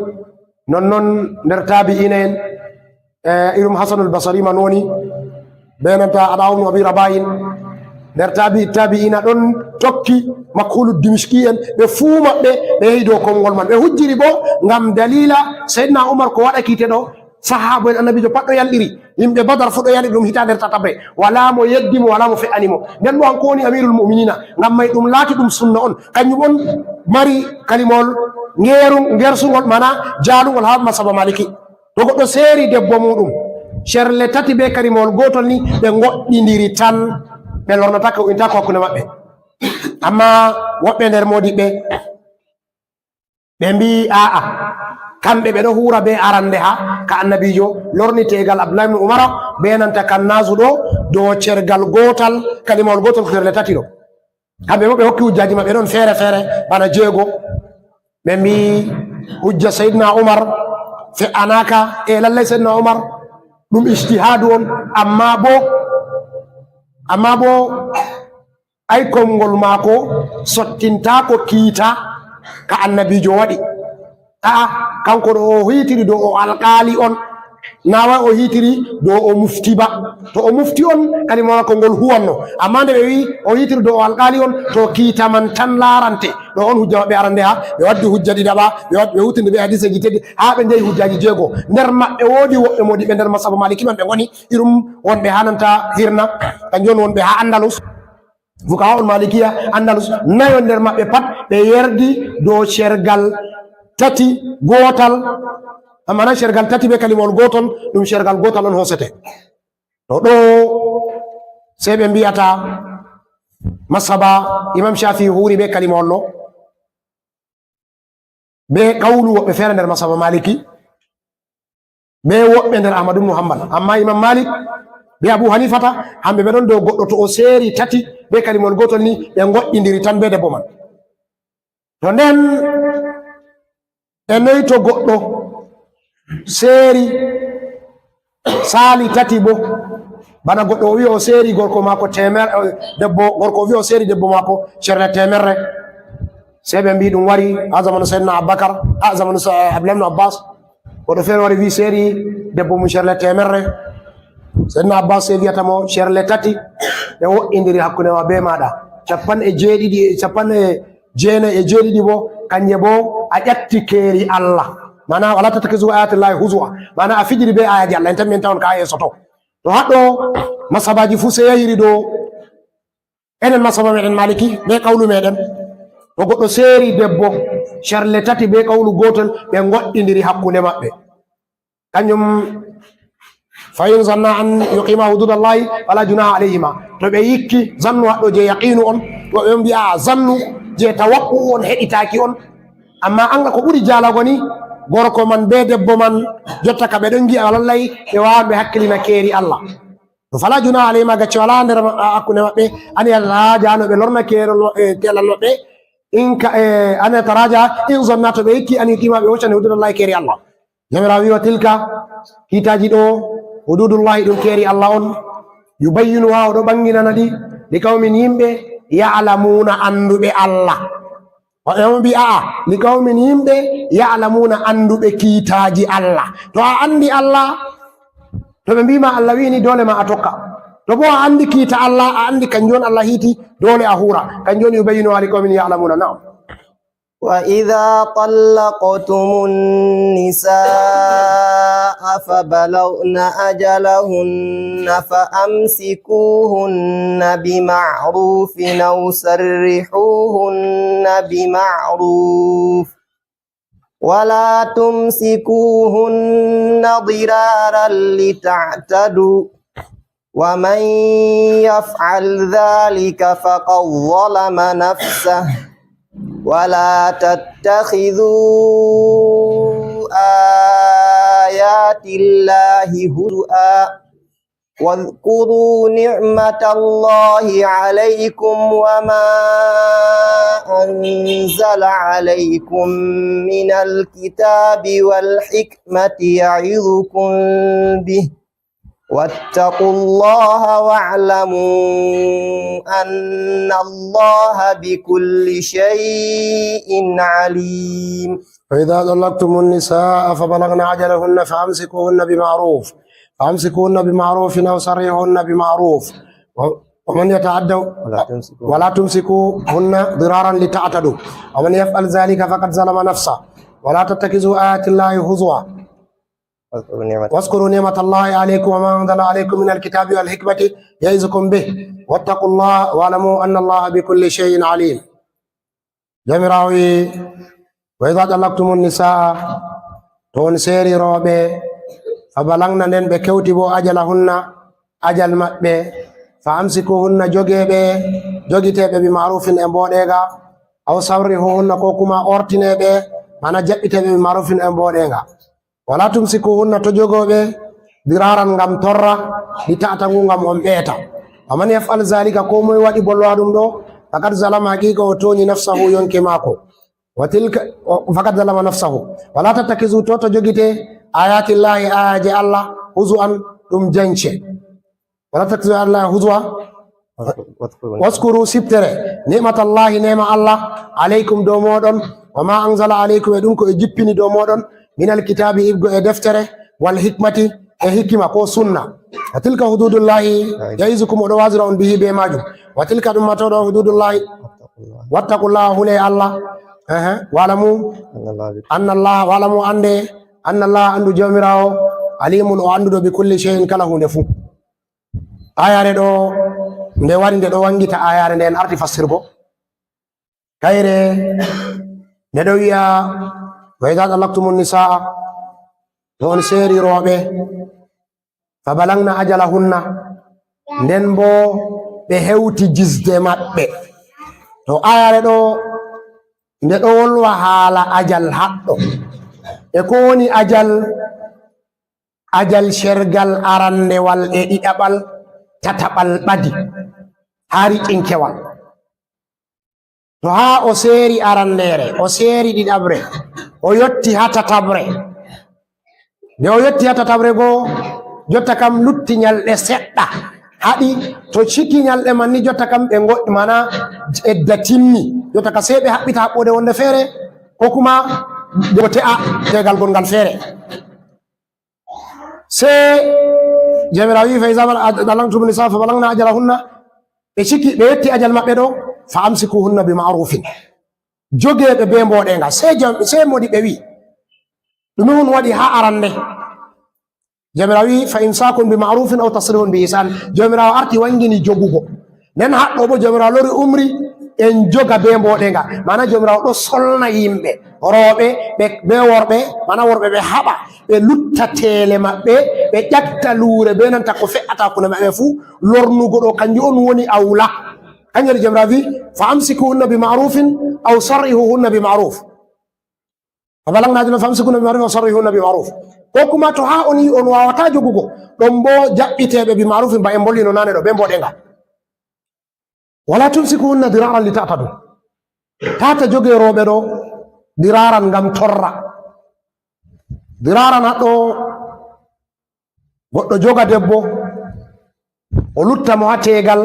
non non nder taabi'ina en, eh, irum Hasanul Basari man woni, be nanta Ata ibn Abi Rabahin, nder taabi-, taabi'ina ɗon tokki Makhulu Dimishki en, ɓe fuu maɓɓe ɓe yehi dow konngol man. Ɓe hujjiri bo ngam daliila Seydina Umar ko waɗa kiite ɗo, sahaaba en Annabiijo pat ɗo yalɗiri, yimɓe Badar fuu ɗo yalɗiri ɗum hitaande tataɓre. Walaa mo yeddi mo, walaa mo fe'ani mo. Nden bo hanko woni Amirul Mu'minina, ngam may ɗum laati ɗum sunna on. Kanjum on mari kalimawol ngeeru-, ngersungol, maana jaalungol haa masaba Maliki. To goɗɗo seeri debbo muuɗum, cerle tati be kalimawol gootol ni, ɓe ngoɗɗindiri tan, ɓe lornataake, o intaako hakkunde maɓɓe. Ammaa woɓɓe nder moodiɓɓe, ɓe mbi'i, "Aa'a, kamɓe ɓe ɗo huura be arande ha ka Annabiijo lorni teegal Abdullahi ibn Umara be nanta Kannaazu ɗo, dow cergal gootal, kalimawol gootol ko cerle tati ɗo." Kamɓe bo ɓe hokki hujjaaji maɓɓe ɗon feere-feere bana jeego. Ɓe mbi'i hujja Seydina Umar fe'anaaka. E lallay Seydina Umar ɗum ijtihaadu on, ammaa bo, ammaa bo ay konngol maako sottintaako kiita ka Annabiijo waɗi. A'a, kanko ɗo o hiitiri dow o alqaali on, naa wai o hiitiri dow o mufti ba. To o mufti on, kalimawol maako ngol huwanno. Ammaa nde ɓe wi'i o hiitiri dow o alqaali on, to kiita man tan laarante. Ɗo on hujja maɓɓe arande ha, ɓe waddi hujja ɗiɗaɓa, ɓe wad-, ɓe hutinde be hadiseeji teddi, haa ɓe njehi hujjaaji jeego. Nder maɓɓe woodi woɓɓe moodiɓɓe nder masaba Maliki man ɓe ngoni, irum wonɓe haa nanta Hirna, kanjum woni wonɓe haa Andalus. Fuqahaa ul Malikiya Andalus, nayo nder maɓɓe pat ɓe yerdi dow cergal tati gootal, ammaa na cergal tati be kalimawol gootol, ɗum cergal gootal on hoosete. To ɗo sey ɓe mbi'ata masaba Imam Shafi'i huuri be kalimawol ɗo, be kawlu woɓɓe feere nder masaba Maliki, be woɓɓe nder Ahmad ibn Hanbal. Ammaa Imam Malik be Abu Hanifata, hamɓe ɓe ɗon dow goɗɗo to o seeri tati be kalimawol gootol ni, ɓe ngoɗɗindiri tan be debbo man. To nden, e noy to goɗɗo seeri saali tati bo, bana goɗɗo o wi'i o seeri gorko maako teemer-, eh, debbo, gorko o wi'i o seeri debbo maako cerle teemerre. Sey ɓe mbi'i ɗum wari haa zamanu Seydina Abubakar, haa zamanu Sa-, Abdullah ibn Abbas. Goɗɗo feere wari wi'i seeri debbo mum cerle teemerre. Seydina Abbas sey wi'ata mo, "Cerle tati ɗe wo'indiri hakkunde ma be maaɗa. Cappanɗe jeeɗiɗi, cappanɗe jeenayi e jeeɗiɗi bo, kanje bo a ƴatti keeri Allah." Maana, "Wala tattakizu ayatillahi huzuwa." Maana, a fijiri be ayaji Allah, en tammi en tawon ka yeeso to. To haɗɗo masabaaji fuu sey yahiri dow enen masaba meɗen Maliki, be kawlu meɗen. To goɗɗo seeri debbo, cerle tati be kawlu gootol, ɓe ngoɗɗindiri hakkunde maɓɓe. Kanjum, "Fa in zanna an yuqima hududallahi fala junaha alayhima." To ɓe yikki zannu haɗɗo je yaqiinu on, to ɓe mbi'a zannu je tawaqqu'u on, heɗitaaki on. Amma anga ko ɓuri jaalago ni, gorko man be debbo man jotta ka ɓe ɗon ngi'a lallay, ɓe waawan ɓe hakkilina keeri Allah. To fala junaha alayhima, gacce wala nder ma-, a-, hakkunde maɓɓe, an yataraja no ɓe lorna keerol, eh, teelal maɓɓe, in ka, eh, an yataraja in zanna to ɓe yikki an yuqima ɓe hoccan hududallahi keeri Allah. Jawmiraawo wi'i, "Wa tilka, kiitaaji ɗo, hududullahi, ɗum keeri Allah on, yubayyinuha, o ɗo ɓanginana ɗi, li qawmin, yimɓe, ya'lamuna, annduɓe Allah." O ɗon mbi'a, a'a, li qawmin, yimɓe, ya'lamuna, annduɓe kiitaaji Allah. To a anndi Allah, to ɓe mbi'i ma Allah wi'i ni, doole ma a tokka. To bo a anndi kiita Allah, a anndi kanjum on Allah hiiti, doole a huura. Kanjum on yubayyinuha li qawmin ya'lamuna. Na'am. وإذا طلقتم النساء فبلغن أجلهن فأمسكوهن بمعروف أو سرحوهن بمعروف ولا تمسكوهن ضرارا لتعتدوا ومن يفعل ذلك فقد ظلم نفسه ولا تتخذوا آيات الله هزوا واذكروا نعمة الله عليكم وما أنزل عليكم من الكتاب والحكمة يعظكم به، واتقوا الله واعلموا أن الله بكل شيء عليم. فإذا طلقتم النساء فبلغن أجلهن فأمسكوهن بمعروف، فأمسكوهن بمعروف أو سرحوهن بمعروف. و-، ومن يتعد، ولا تمسكوا. ولا تمسكوهن ضرارا لتعتدوا، ومن يفعل ذلك فقد ظلم نفسه. ولا تتخذوا آيات الله هزوا. واذكروا نعمة واذكروا نعمة الله عليكم وما أنزل عليكم من الكتاب والحكمة يعظكم به. واتقوا الله واعلموا أن الله بكل شيء عليم. Joomiraawo wi, "Wa idha talaqtumun nisaa," to on seeri rooɓe, "fa balagna," nden ɓe kewti bo, "ajalahunna," ajal maɓɓe, "fa amsikuhunna," jogee ɓe, jogitee ɓe, "bi ma'rufin," e mbooɗeega, "aw sarrihuhunna," ko kuma ortinee ɓe, mana jaɓɓitee ɓe, "bi ma'rufin," e mbooɗeega. "Wala tumsikuhunna," to jogoo ɓe, "diraran," ngam torra, "li ta'tadu," ngam on ɓeeta. "Wa man yaf'al zalika," ko moy waɗi bolwa ɗum ɗo, "faqad zalama," haqiqa o tooñi, "nafsahu," yonki maako. "Wa tilka," o, "faqad zalama nafsahu." "Wala tattakizu," to, to jogite, "ayatillahi," ayaje Allah, "huzuan," ɗum jance. "Wala tattakizu ayatillahi huzua." "Waskuru," siftere, "ni'matallahi," neema Allah, "alaykum," dow mooɗon, "wa ma anzala alaykum," e ɗum ko e jippini dow mooɗon, "minal kitaabi," ibgo e deftere, "wal hikmati," e hikima ko sunna. "Wa tilka hududullahi," ya'izukum, oɗo wazira on, "bihi," be majum. "Wa tilka," ɗum ma to ɗo, "hududullahi," "wattaqullaha," hule Allah. Ehe. "Wa'lamu," "annallaha," "wa'lamu," ande, "annallaha," andu Joomiraawo, "alimun," o anduɗo, "bi kulli shay'in," kala hunde fuu. Ayare ɗo nde wari, nde ɗo wangita ayare nde en arti fassirgo. Kayre nde ɗo wi'a, "Wa idha talaqtumun nisaa," to on seeri rooɓe, "fa balagna ajalahunna," nden bo ɓe hewti jisde maɓɓe. To ayare ɗo nde ɗo wolwa haala ajal haɗɗo. E ko woni ajal? Ajal shergal arandewal e ɗiɗaɓal, tataɓal ɓadi, haa riƴinkewal. To haa o seeri arandeere, o seeri ɗiɗaɓre, o yotti haa tataɓre. Nde o yotti haa tataɓre go, jotta kam lutti nyalɗe seɗɗa. Haɗi to ciki nyalɗe man ni, jotta kam ɓe ngoɗɗi, mana edda timmi. Jotta ka sey ɓe haɓɓita haɓɓoode wonde feere, ko kuma ɓe te'a tegal gongal feere. Sey Joomiraawo wi, "Fa iza bala-, talaqtumun nisaa fa balagna ajalahunna," ɓe ciki, ɓe yetti ajal maɓɓe ɗo, "fa amsikuhunna bi ma'rufin." Jogee ɓe be mbooɗeeŋga. Sey jam-, sey modi ɓe wi, "Ɗume on waɗi haa arande?" Joomiraawo wi, "Fa imsakun bi ma'rufin aw tasrihun bi ihsan." Joomiraawo arti wangini jogugo. Nden haɗɗo bo Joomiraawo lori umri en joga be mbooɗeeŋga. Mana Joomiraawo ɗo solna yimɓe, rooɓe, ɓe, be worɓe, mana worɓe ɓe haɓa, ɓe lutta teele maɓɓe, ɓe ƴakta luure be nanta ko fe'ata hakkunde maɓɓe fuu, lornugo ɗo kanjum on woni awla. Kanjum waɗi Joomiraawo wi, "Fa amsikuhunna bi ma'rufin aw sarrihuhunna bi ma'ruf." "Fa balagna ajalahunna fa amsikuhunna bi ma'rufin aw sarrihuhunna bi ma'ruf." Ko kuma to haa on yi on waawataa jogugo, ɗon bo jaɓɓiteeɓe bi ma'rufin, ba en mbolino naane ɗo, be mbooɗeeŋga. "Wala tumsikuhunna diraran li ta'tadu." Tata joge rooɓe ɗo diraran ngam torra. Diraran haɗɗo goɗɗo joga debbo, o lutta mo haa teegal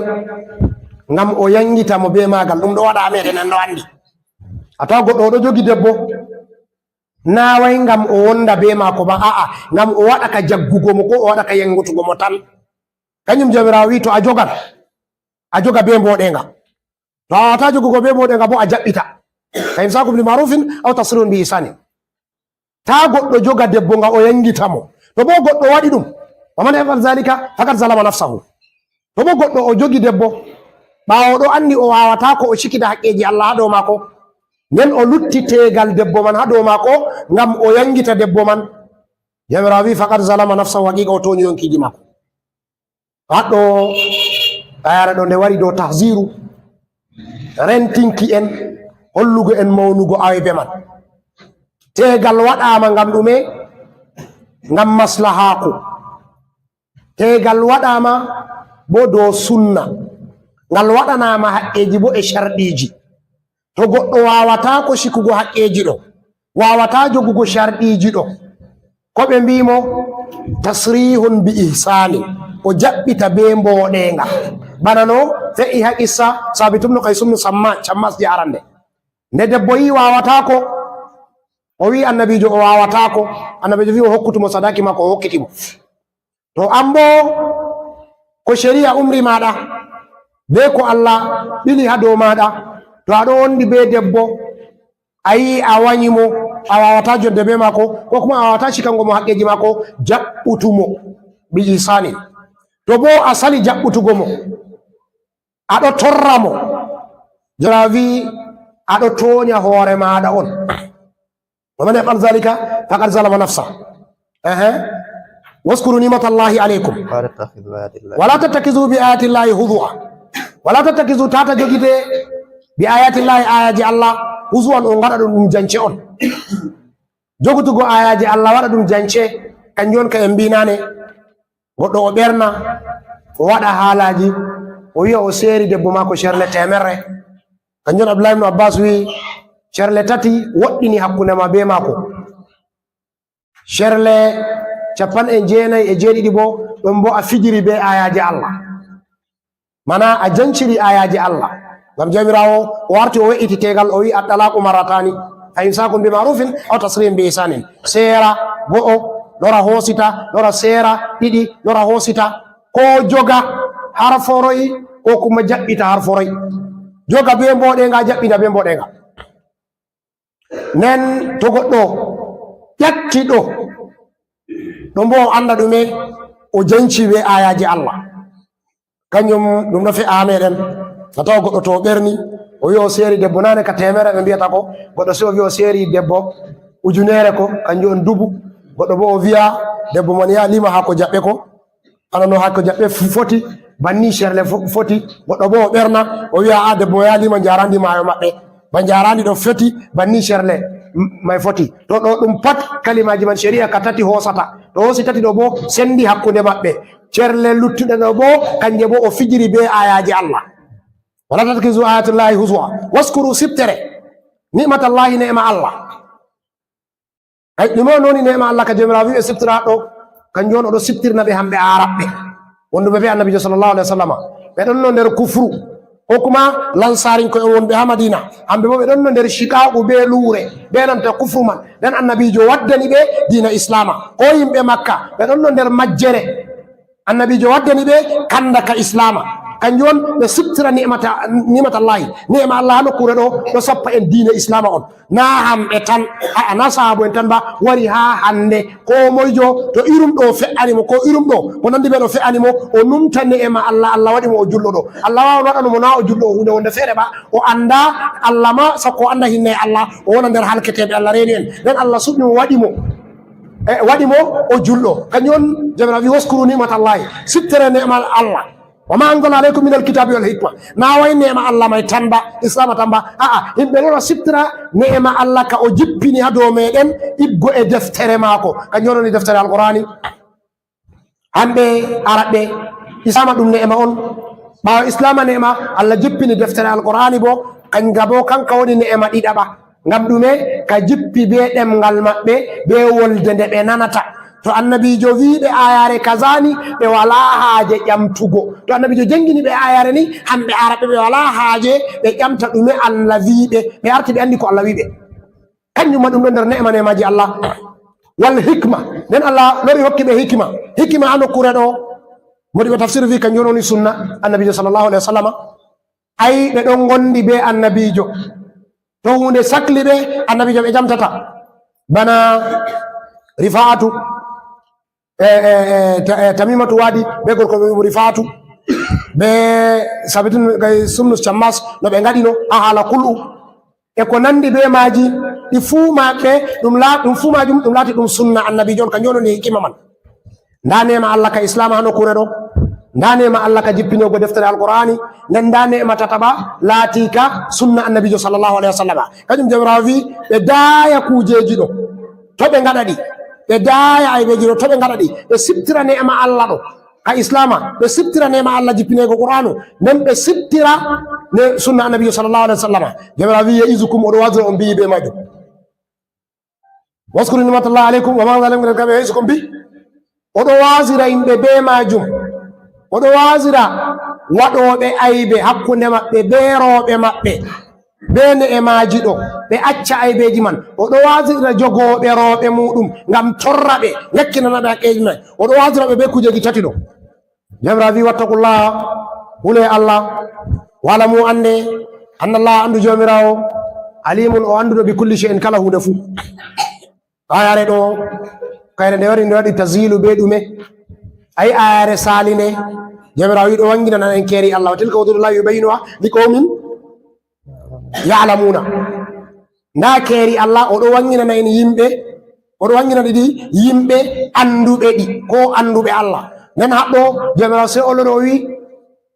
ngam o yangita mo be maagal. Ɗum ɗo waɗa haa meeɗen, en ɗo anndi. A tawa goɗɗo o ɗo jogi debbo, naa way ngam o wonda be maako ba, a'a, ngam o waɗa ka jaggugo mo, ko o waɗa ka yangutugo mo tan. Kanjum Joomiraawo wi, to a jogan, a joga be mbooɗeeŋga. To a waawataa jogugo be mbooɗeeŋga bo, a jaɓɓita. "Fa imsakun bi ma'rufin aw tasrihun bi ihsanin." Taa goɗɗo joga debbo nga o yangita mo. To bo goɗɗo waɗi ɗum, "Wa man yaf'al zalika faqad zalama nafsahu." To bo goɗɗo o jogi debbo, ɓaawo o ɗo anndi o waawataa ko o cikida haqqeeji Allah haa dow maako, nden o lutti teegal debbo man haa dow maako ngam o yangita debbo man, Joomiraawo wi, "Faqad zalama nafsahu," haqiiqa o tooñi yonkiiji maako. Haɗɗo ayare ɗo nde wari dow tahziru, rentinki en, hollugo en mawnugo aybe man. Teegal waɗaama ngam ɗume? Ngam maslahaaku. Teegal waɗaama bo dow sunna. Ngal waɗanaama haqqeeji bo e sharɗiiji. To goɗɗo waawataa ko sikkugo haqqeeji ɗo, waawataa jogugo sharɗiiji ɗo, ko ɓe mbi'i mo? Tasrihun bi ihsani, o jaɓɓita be mbooɗeeŋga. Bana no fe'i haa qissa Saabit ibnu Qays ibnu Samma, Cammas je arande. Nde debbo yi'i waawataako, o wi'i Annabiijo o waawataako, Annabiijo wi'i o hokkutu mo sadaaki maako, o hokkiti mo. To an boo, ko shari'a umri maaɗa, be ko Allah ɓili haa dow maaɗa, to a ɗo wondi be debbo, a yi'i a wanyi mo, a waawataa jonde be maako, ko kuma a waawataa cikango mo haqqeeji maako, jaɓɓutu mo bi ihsani. To boo a sali jaɓɓutugo mo, a ɗo torra mo, Joomiraawo wi'i a ɗo toonya hoore maaɗa on. Wa man yaf'al dhalika faqad zalama nafsa. Ehe. Waskuru ni'matallahi alaykum. Wala tattakhidhu ayatillahi. Wala tattakhidhu bi ayatillahi huzuwa. Wala tattakhidhu, tata jogite, bi ayatillahi, ayaji Allah, huzuwan, on ngaɗa ɗum, ɗum jance on. Jogutugo ayaji Allah, waɗa ɗum jance, kanjum on ka en mbi naane. Goɗɗo o ɓerna, o waɗa haalaaji, o wi'a o seeri debbo maako cerle teemerre. Kanjum on Abdullahi ibnu Abbas wi'i, cerle tati woɗɗini hakkunde ma be maako. Cerle cappanɗe jeenayi e jeeɗiɗi bo, ɗon bo a fijiri be ayaaje Allah. Mana a janciri ayaaje Allah. Ngam Jawmiraawo o warti o we'iti teegal, o wi'i, "At-talaqu marratani, fa imsakun bi ma'rufin aw tasrihun bi ihsanin." Seera go'o, lora hoosita, lora seera ɗiɗi, lora hoosita. Ko joga har foroy, ko kuma jaɓɓita har foroy. Joga be mboɗeeŋga, jaɓɓita be mboɗeeŋga. Nden to goɗɗo ƴatti ɗo, ɗo mbo o annda ɗume o janci be ayaaji Allah. Kanjum ɗum ɗo fe'a haa meɗen. A tawa goɗɗo to o ɓerni, o wi'a o seeri debbo naane ka teemerre ɓe mbiyata ko, goɗɗo si o wi'a o seeri debbo ujunere ko, kanjum on dubu. Goɗɗo bo o wi'a debbo man yaha lima haa ko jaɓɓe ko, Ano no hakko jaɓɓe f-, foti, banni cerle fo-, foti, goɗɗo bo o ɓerna, o wi'a, "A, debbo yaali ma njarandi maayo maɓɓe, ba njarandi ɗo foti, banni cerle m-, may foti." To ɗo ɗum pat kalimaaji man shari'a ka tati hoosata. To hoosi tati ɗo bo sendi hakkunde maɓɓe. Cerle luttuɗe ɗo bo, kanje bo o fijiri be ayaaji Allah. "Wala tattakhizu ayatullahi huzwa. Waskuru, siftere. Ni'matallahi, ne'ma Allah." Ay, ɗume on woni neema Allah ka Jawmiraawo wi'i ɓe siftira ɗo? Kanjum on o ɗo siftirna ɓe hamɓe Aaraɓɓe wonduɓe be Annabiijo sallallahu alaihi wasallama. Ɓe ɗonno nder kufru, ko kuma Lansaarinko'en wonɓe haa Madiina. Hamɓe bo ɓe ɗonno nder shiqaaqu be luure, be nanta kufru man. Nden Annabiijo waddani ɓe diina Islaama. Ko yimɓe Makka, ɓe ɗonno nder majjere. Annabiijo waddani ɓe kanda ka Islaama. Kanjum on ɓe siftira ni'mata-, ni'matallahi. Ni'ma Allah haa nokkuure ɗo, ɗo soppa en diina Islaama on. Naa hamɓe tan, a'a, naa sahaabo'en tan ba, wari haa hande. Ko moyjo, to irum ɗo fe'ani mo, ko irum ɗo, ko nandi be ɗo fe'ani mo, o numta ni'ma Allah, Allah waɗi mo o julɗo ɗo. Allah wawan waɗano mo naa o julɗo o huunde wonde feere ba, o anda Allah ma, sakko o anda hinne Allah, o wona nder halketeeɓe, Allah reeni en. Nden Allah suɓi mo, waɗi mo. E, waɗi mo o julɗo. Kanjum on Jawmiraawo wi'i, "Waskuru ni'matallahi." Siftere neema Allah. "Wa ma anzala alaykum minal kitabi wal hikma." Naa wa'i neema Allah may tan ba, Islaama tan ba. A'a, himɓe lora siftira neema Allah ka o jippini haa dow meɗen, iggo e deftere maako. Kanjum on woni deftere Alqur'aani. Hamɓe Aaraɓɓe, Islaama ɗum neema on. Ɓaawo Islaama neema, Allah jippini deftere Alqur'aani bo, kanja bo kanka woni neema ɗiɗaɓa. Ngam ɗume? Ka jippi be ɗemngal maɓɓe, be wolde nde ɓe nanata. To Annabiijo wi'i ɓe aayaare kaza ni, ɓe walaa haaje ƴamtugo. To Annabiijo jangini ɓe aayaare ni, hamɓe Aaraɓɓe ɓe walaa haaje ɓe ƴamta ɗume Allah wi'i ɓe. Ɓe arti ɓe andi ko Allah wi'i ɓe. Kanjum ma ɗum ɗon nder neema neemaaji Allah. Wal hikma. Nden Allah lori hokki ɓe hikima. Hikima haa nokkuure ɗo. Modiɓɓe tafsir wi'i kanjum woni sunna Annabiijo sallallahu alaihi wasallama. Ay, ɓe ɗon ngondi be Annabiijo. To huunde sakli ɓe, Annabiijo ɓe ƴamtata. Bana Rifa'atu, e, e, e, Ta-, e, Tamimatu Wadi, be gorko ɓe Rifa'atu, be Sabitu gay Sumnus Cammas, no ɓe ngaɗino haa haala kul'u. E ko nandi be maaji, ɗi fuu maɓɓe, ɗum la-, ɗum fuu maajum, ɗum laati ɗum sunna Annabiijo on, kanjum woni hikima man. Ndaa neema Allah ka Islaama haa nokkuure ɗo. Ndaa neema Allah ka jippinoogo deftere Alqur'aani. Nden ndaa neema tataɓa laati ka sunna Annabiijo sallallahu alaihi wasallama. Kanjum Jawmiraawo wi'i, ɓe daaya kuujeeji ɗo, to ɓe ngaɗa ɗi. Ɓe daaya aybeeji ɗo, to ɓe ngaɗa ɗi. Ɓe siftira neema Allah ɗo. Ha Islama, ɓe siftira neema Allah jippineego Qur'aanu, nden ɓe siftira ne sunna Annabiijo sallallahu alaihi wasallama. Joomiraawo wi'i, "Ya'izukum," o ɗo waazira on bihi be maajum. "Waskuru ni'matallahi alaikum wa ma anzala min al-kitabi ya'izukum bih." O ɗo waazira yimɓe be maajum. O ɗo waazira waɗooɓe aybe hakkunde maɓɓe be rooɓe maɓɓe, be ne'e maaji ɗo, ɓe acca aybeeji man. O ɗo waazira jogooɓe rooɓe muuɗum ngam torra ɓe, ngakkinana ɓe haqqeeji maɓɓe. O ɗo waazira ɓe be kujeeji tati ɗo. Joomiraawo wi'i, "Wattaqullaha, hule Allah, wa'lamu, annde, annallaha, anndu Joomiraawo, alimun, o annduɗo bi kulli shay'in, kala huunde fuu." Aayaare ɗo, kayre nde wari, nde waɗi tazilu be ɗume? Ay, aayaare saalinde, Joomiraawo wi'i ɗo wannginana en keeri Allah. "Wa tilka hududullahi yubayyinu li qawmin ya'lamuna." Ndaa keeri Allah, o ɗo wannginana en yimɓe, o ɗo wannginana ɗi yimɓe annduɓe ɗi, ko annduɓe Allah. Nden haɗɗo, Joomiraawo sey o lori o wi'i,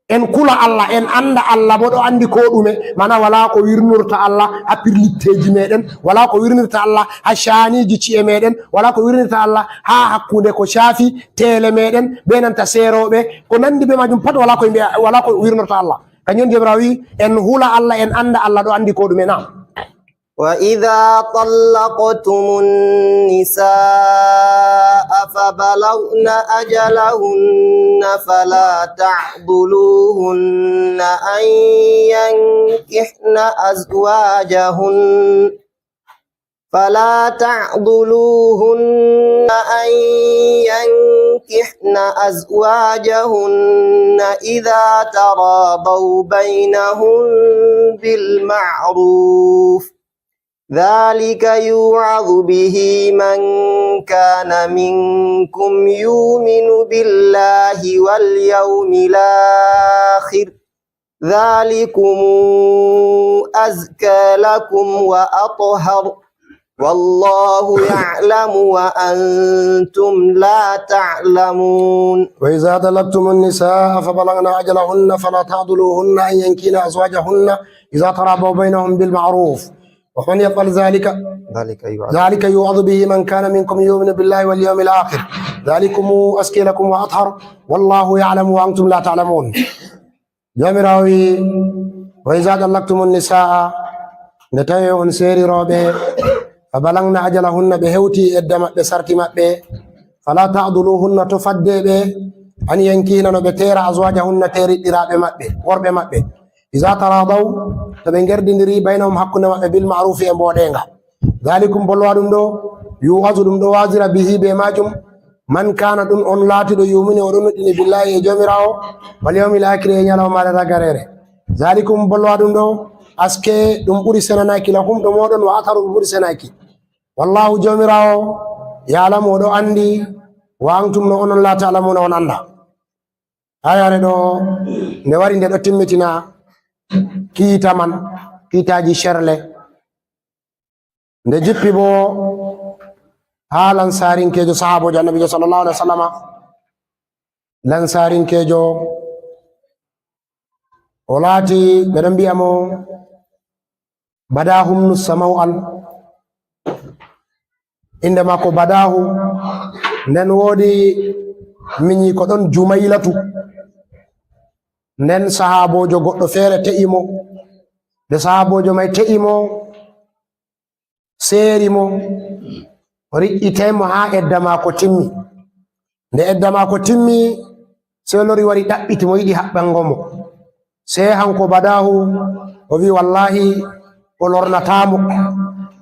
en kula Allah, en annda Allah bo ɗo anndi ko ɗume. Mana walaa ko wirnirta Allah ha pirlitteeji meɗen, walaa ko wirnirta Allah ha shaaniiji ci'e meɗen, walaa ko wirnirta Allah ha hakkunde ko shaafi teele meɗen, be nanta seerooɓe, ko nanndi be maajum pat walaa ko yimɓe, walaa ko wirnorta Allah. Kanjum on Joomiraawo wi'i, en hula Allah, en annda Allah ɗo anndi ko ɗume, naam. وإذا طلقتم النساء فبلغن أجلهن فلا تعضلوهن أن ينكحن أزواجهن، فلا تعضلوهن أن ينكحن أزواجهن إذا تراضوا بينهم بالمعروف، ذلك يوعظ به من كان منكم يؤمن بالله واليوم الآخر، ذلكم أزكى لكم وأطهر، والله يعلم وأنتم لا تعلمون. وإذا طلقتم النساء فبلغن أجلهن فلا تعضلوهن أن ينكحن أزواجهن إذا تراضوا بينهم بالمعروف، ومن يفعل ذلك، ذلك يوعظ، ذلك يوعظ به من كان منكم يؤمن بالله واليوم الآخر، ذلكم أزكى لكم وأطهر، والله يعلم وأنتم لا تعلمون. Joomiraawo wi'i, "Wa iza tallaqtumun nisaa," nde tawi on seeri rooɓe, "fa balagna ajalahunna," ɓe hewti edda maɓɓe, sarti maɓɓe, "fala ta'duluhunna," to fadde ɓe, "an yankihna," no ɓe teera, "azwajahunna," teeriɗɗiraaɓe maɓɓe, worɓe maɓɓe. "Iza taradaw," to ɓe ngerdindiri, "baynahum," hakkunde maɓɓe, "bil ma'rufi," e mboɗeeŋga. "Dhalikum," bolwa ɗum ɗo, "yu'azu," ɗum ɗo waazira, "bihi," be maajum, "man kana," ɗum on laatiɗo, "yu'minu," o ɗon nuɗɗini, "billahi," e Joomiraawo, "wal yawmil akhiri," e nyalawmaare ragareere. "Dhalikum," bolwa ɗum ɗo, "aske," ɗum ɓuri senanaaki, "lakum," ɗo mooɗon, "wa atharu," ɗum ɓuri senaaki. "Wallahu," Joomiraawo, "ya'lamu," o ɗo anndi, "wa antum," no onon, "la ta'lamuna," on annda. Ayaare ɗo, nde wari, nde ɗo timmitina kiita man, kiitaaji sherle. Nde jippi bo haa lansarinkeejo, sahaaboojo Annabiijo sallallahu alaihi wasallama, lansarinkeejo, o laati, ɓe ɗon mbi'a mo Badahum nu Samaw'al. Innde maako Badahu. Nden woodi minyiiko ɗon, Jumaylatu. Nden sahaaboojo goɗɗo feere te'i mo. Nde sahaaboojo may te'i mo, seeri mo, o riƴƴitay mo haa edda maako timmi. Nde edda maako timmi, sey lori wari ɗaɓɓiti mo, yiɗi haɓɓango mo. Sey hanko Badahu o wi'i, "Wallahi, o lornataa mo."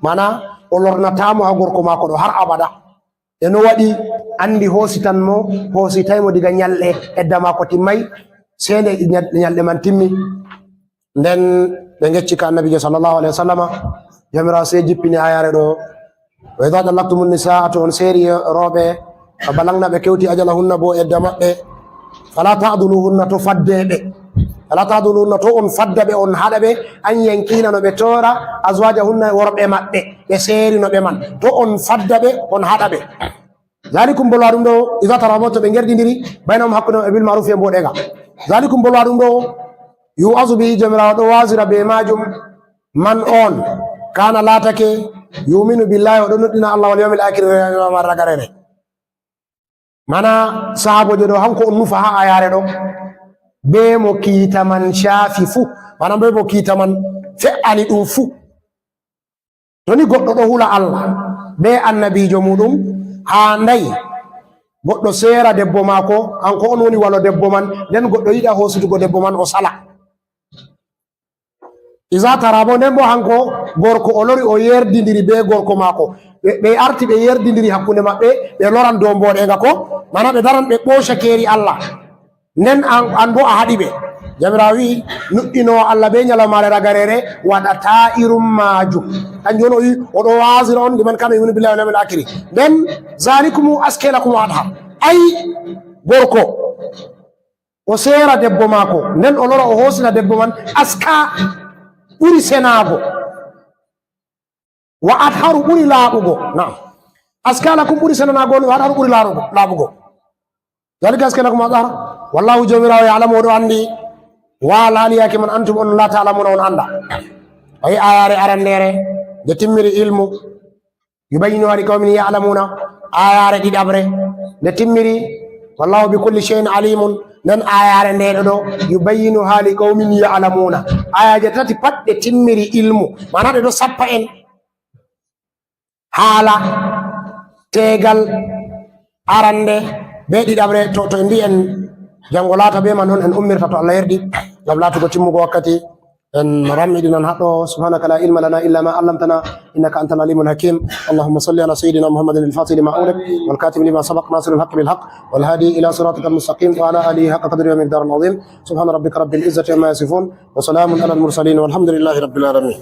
Mana, o lornataa mo haa gorko maako ɗo har abada. E no waɗi anndi hoositan mo, hoositay mo diga nyalɗe edda maako timmay, sey nde nyal-, nyalɗe man timmi. Nden ɓe ngecci ka Annabiijo sallallahu alaihi wasallama, Joomiraawo sey jippini ayaare ɗo, "Wa idha tallaqtumun nisaa," to on seeri rooɓe, "fa balagna," ɓe kewti, "ajalahunna," bo edda maɓɓe, "fala ta'duluhunna," to fadde ɓe, "fala ta'duluhunna," to on fadda ɓe, on haɗa ɓe, "an yankihna," no ɓe toora, "azwajahunna," worɓe maɓɓe, ɓe seerino ɓe man, to on fadda ɓe, on haɗa ɓe. "Zalikum," bolwa ɗum ɗo, "iza taradaw," to ɓe ngerdindiri, "baynahum," hakkunde maɓɓe, "bil ma'ruf," e mboɗeeŋga. "Zalikum," bolwa ɗum ɗo, "yu'azu bihi," Joomiraawo ɗo waazira be maajum, "man," on, "kana," laatake, "yu'minu billahi," o ɗo nuɗɗina Allah, "wal yawmil akhir," e ragareere. Mana sahabojo ɗo, hanko on nufa ha ayare ɗo. Be mo kiita man shaafi fu, mana be mo kiita man fe'ani ɗum fu. To ni goɗɗo ɗo hula Allah be annabijo muɗum, haanday goɗɗo seera debbo maako, hanko on woni walo debbo man, nden goɗɗo yiɗa hoosutugo debbo man o sala. Iza tara bo, nden bo hanko gorko o lori o yerdindiri be gorko maako. Ɓe, ɓe arti ɓe yerdindiri hakkunde maɓɓe, ɓe loran dow mboɗeega ko, mana ɓe daran ɓe ɓooca keeri Allah. Nden an, an bo a haɗi ɓe. Jawmiraawo wi'i, nuɗɗinoowo Allah be nyalawmaare ragareere waɗataa irum maajum. Kanjum on o wi'i, o ɗo waazira on, liman kana yu'minu billahi wal yawmil akhiri. Nden, zalikumu aska lakum wa athar. Ay, gorko, o seera debbo maako, nden o lora o hoosina debbo man, aska ɓuri senaago. Wa atharu ɓuri laaɓugo. Naam. Aska lakum ɓuri senanaago on, wa atharu ɓuri laarugo, laaɓugo. Zalika aska lakum wa athar. Wallahu Jawmiraawo ya'lamu, o ɗo anndi. Wa alhaali yaake man antum on la ta'lamuna, on annda. Ayi ayare arandeere, nde timmiri ilmu. Yubayyinuha li qawmin ya'lamuna. Ayare ɗiɗaɓre, nde timmiri. Wallahu bi kulli shay'in alimun. Nden ayare nde ɗo, yubayyinuha li qawmin ya'lamuna. Ayaje tati pat ɗe timmiri ilmu. Mana ɗe ɗo sappa en. Haala, teegal, arande, be ɗiɗaɓre, to, to en mbi'en jango laata be man on en ummirta to Allah yerdi, ngam laatugo timmugo wakkati, en rammiɗinan haɗɗo. Subhanaka la ilma lana illa ma allamtana, innaka antal alimul hakim. Allahumma salli ala sayyidina Muhammadin al-fatih lima ughliq, wal khatim lima sabaq, nasiril haqqi bil haqq, wal hadi ila siratikal mustaqim, wa ala alihi haqqa qadrihi wa miqdarihil azim. Subhana rabbika rabbil izzati amma yasifun, wa salamun alal mursalin, walhamdulillahi rabbil alamin.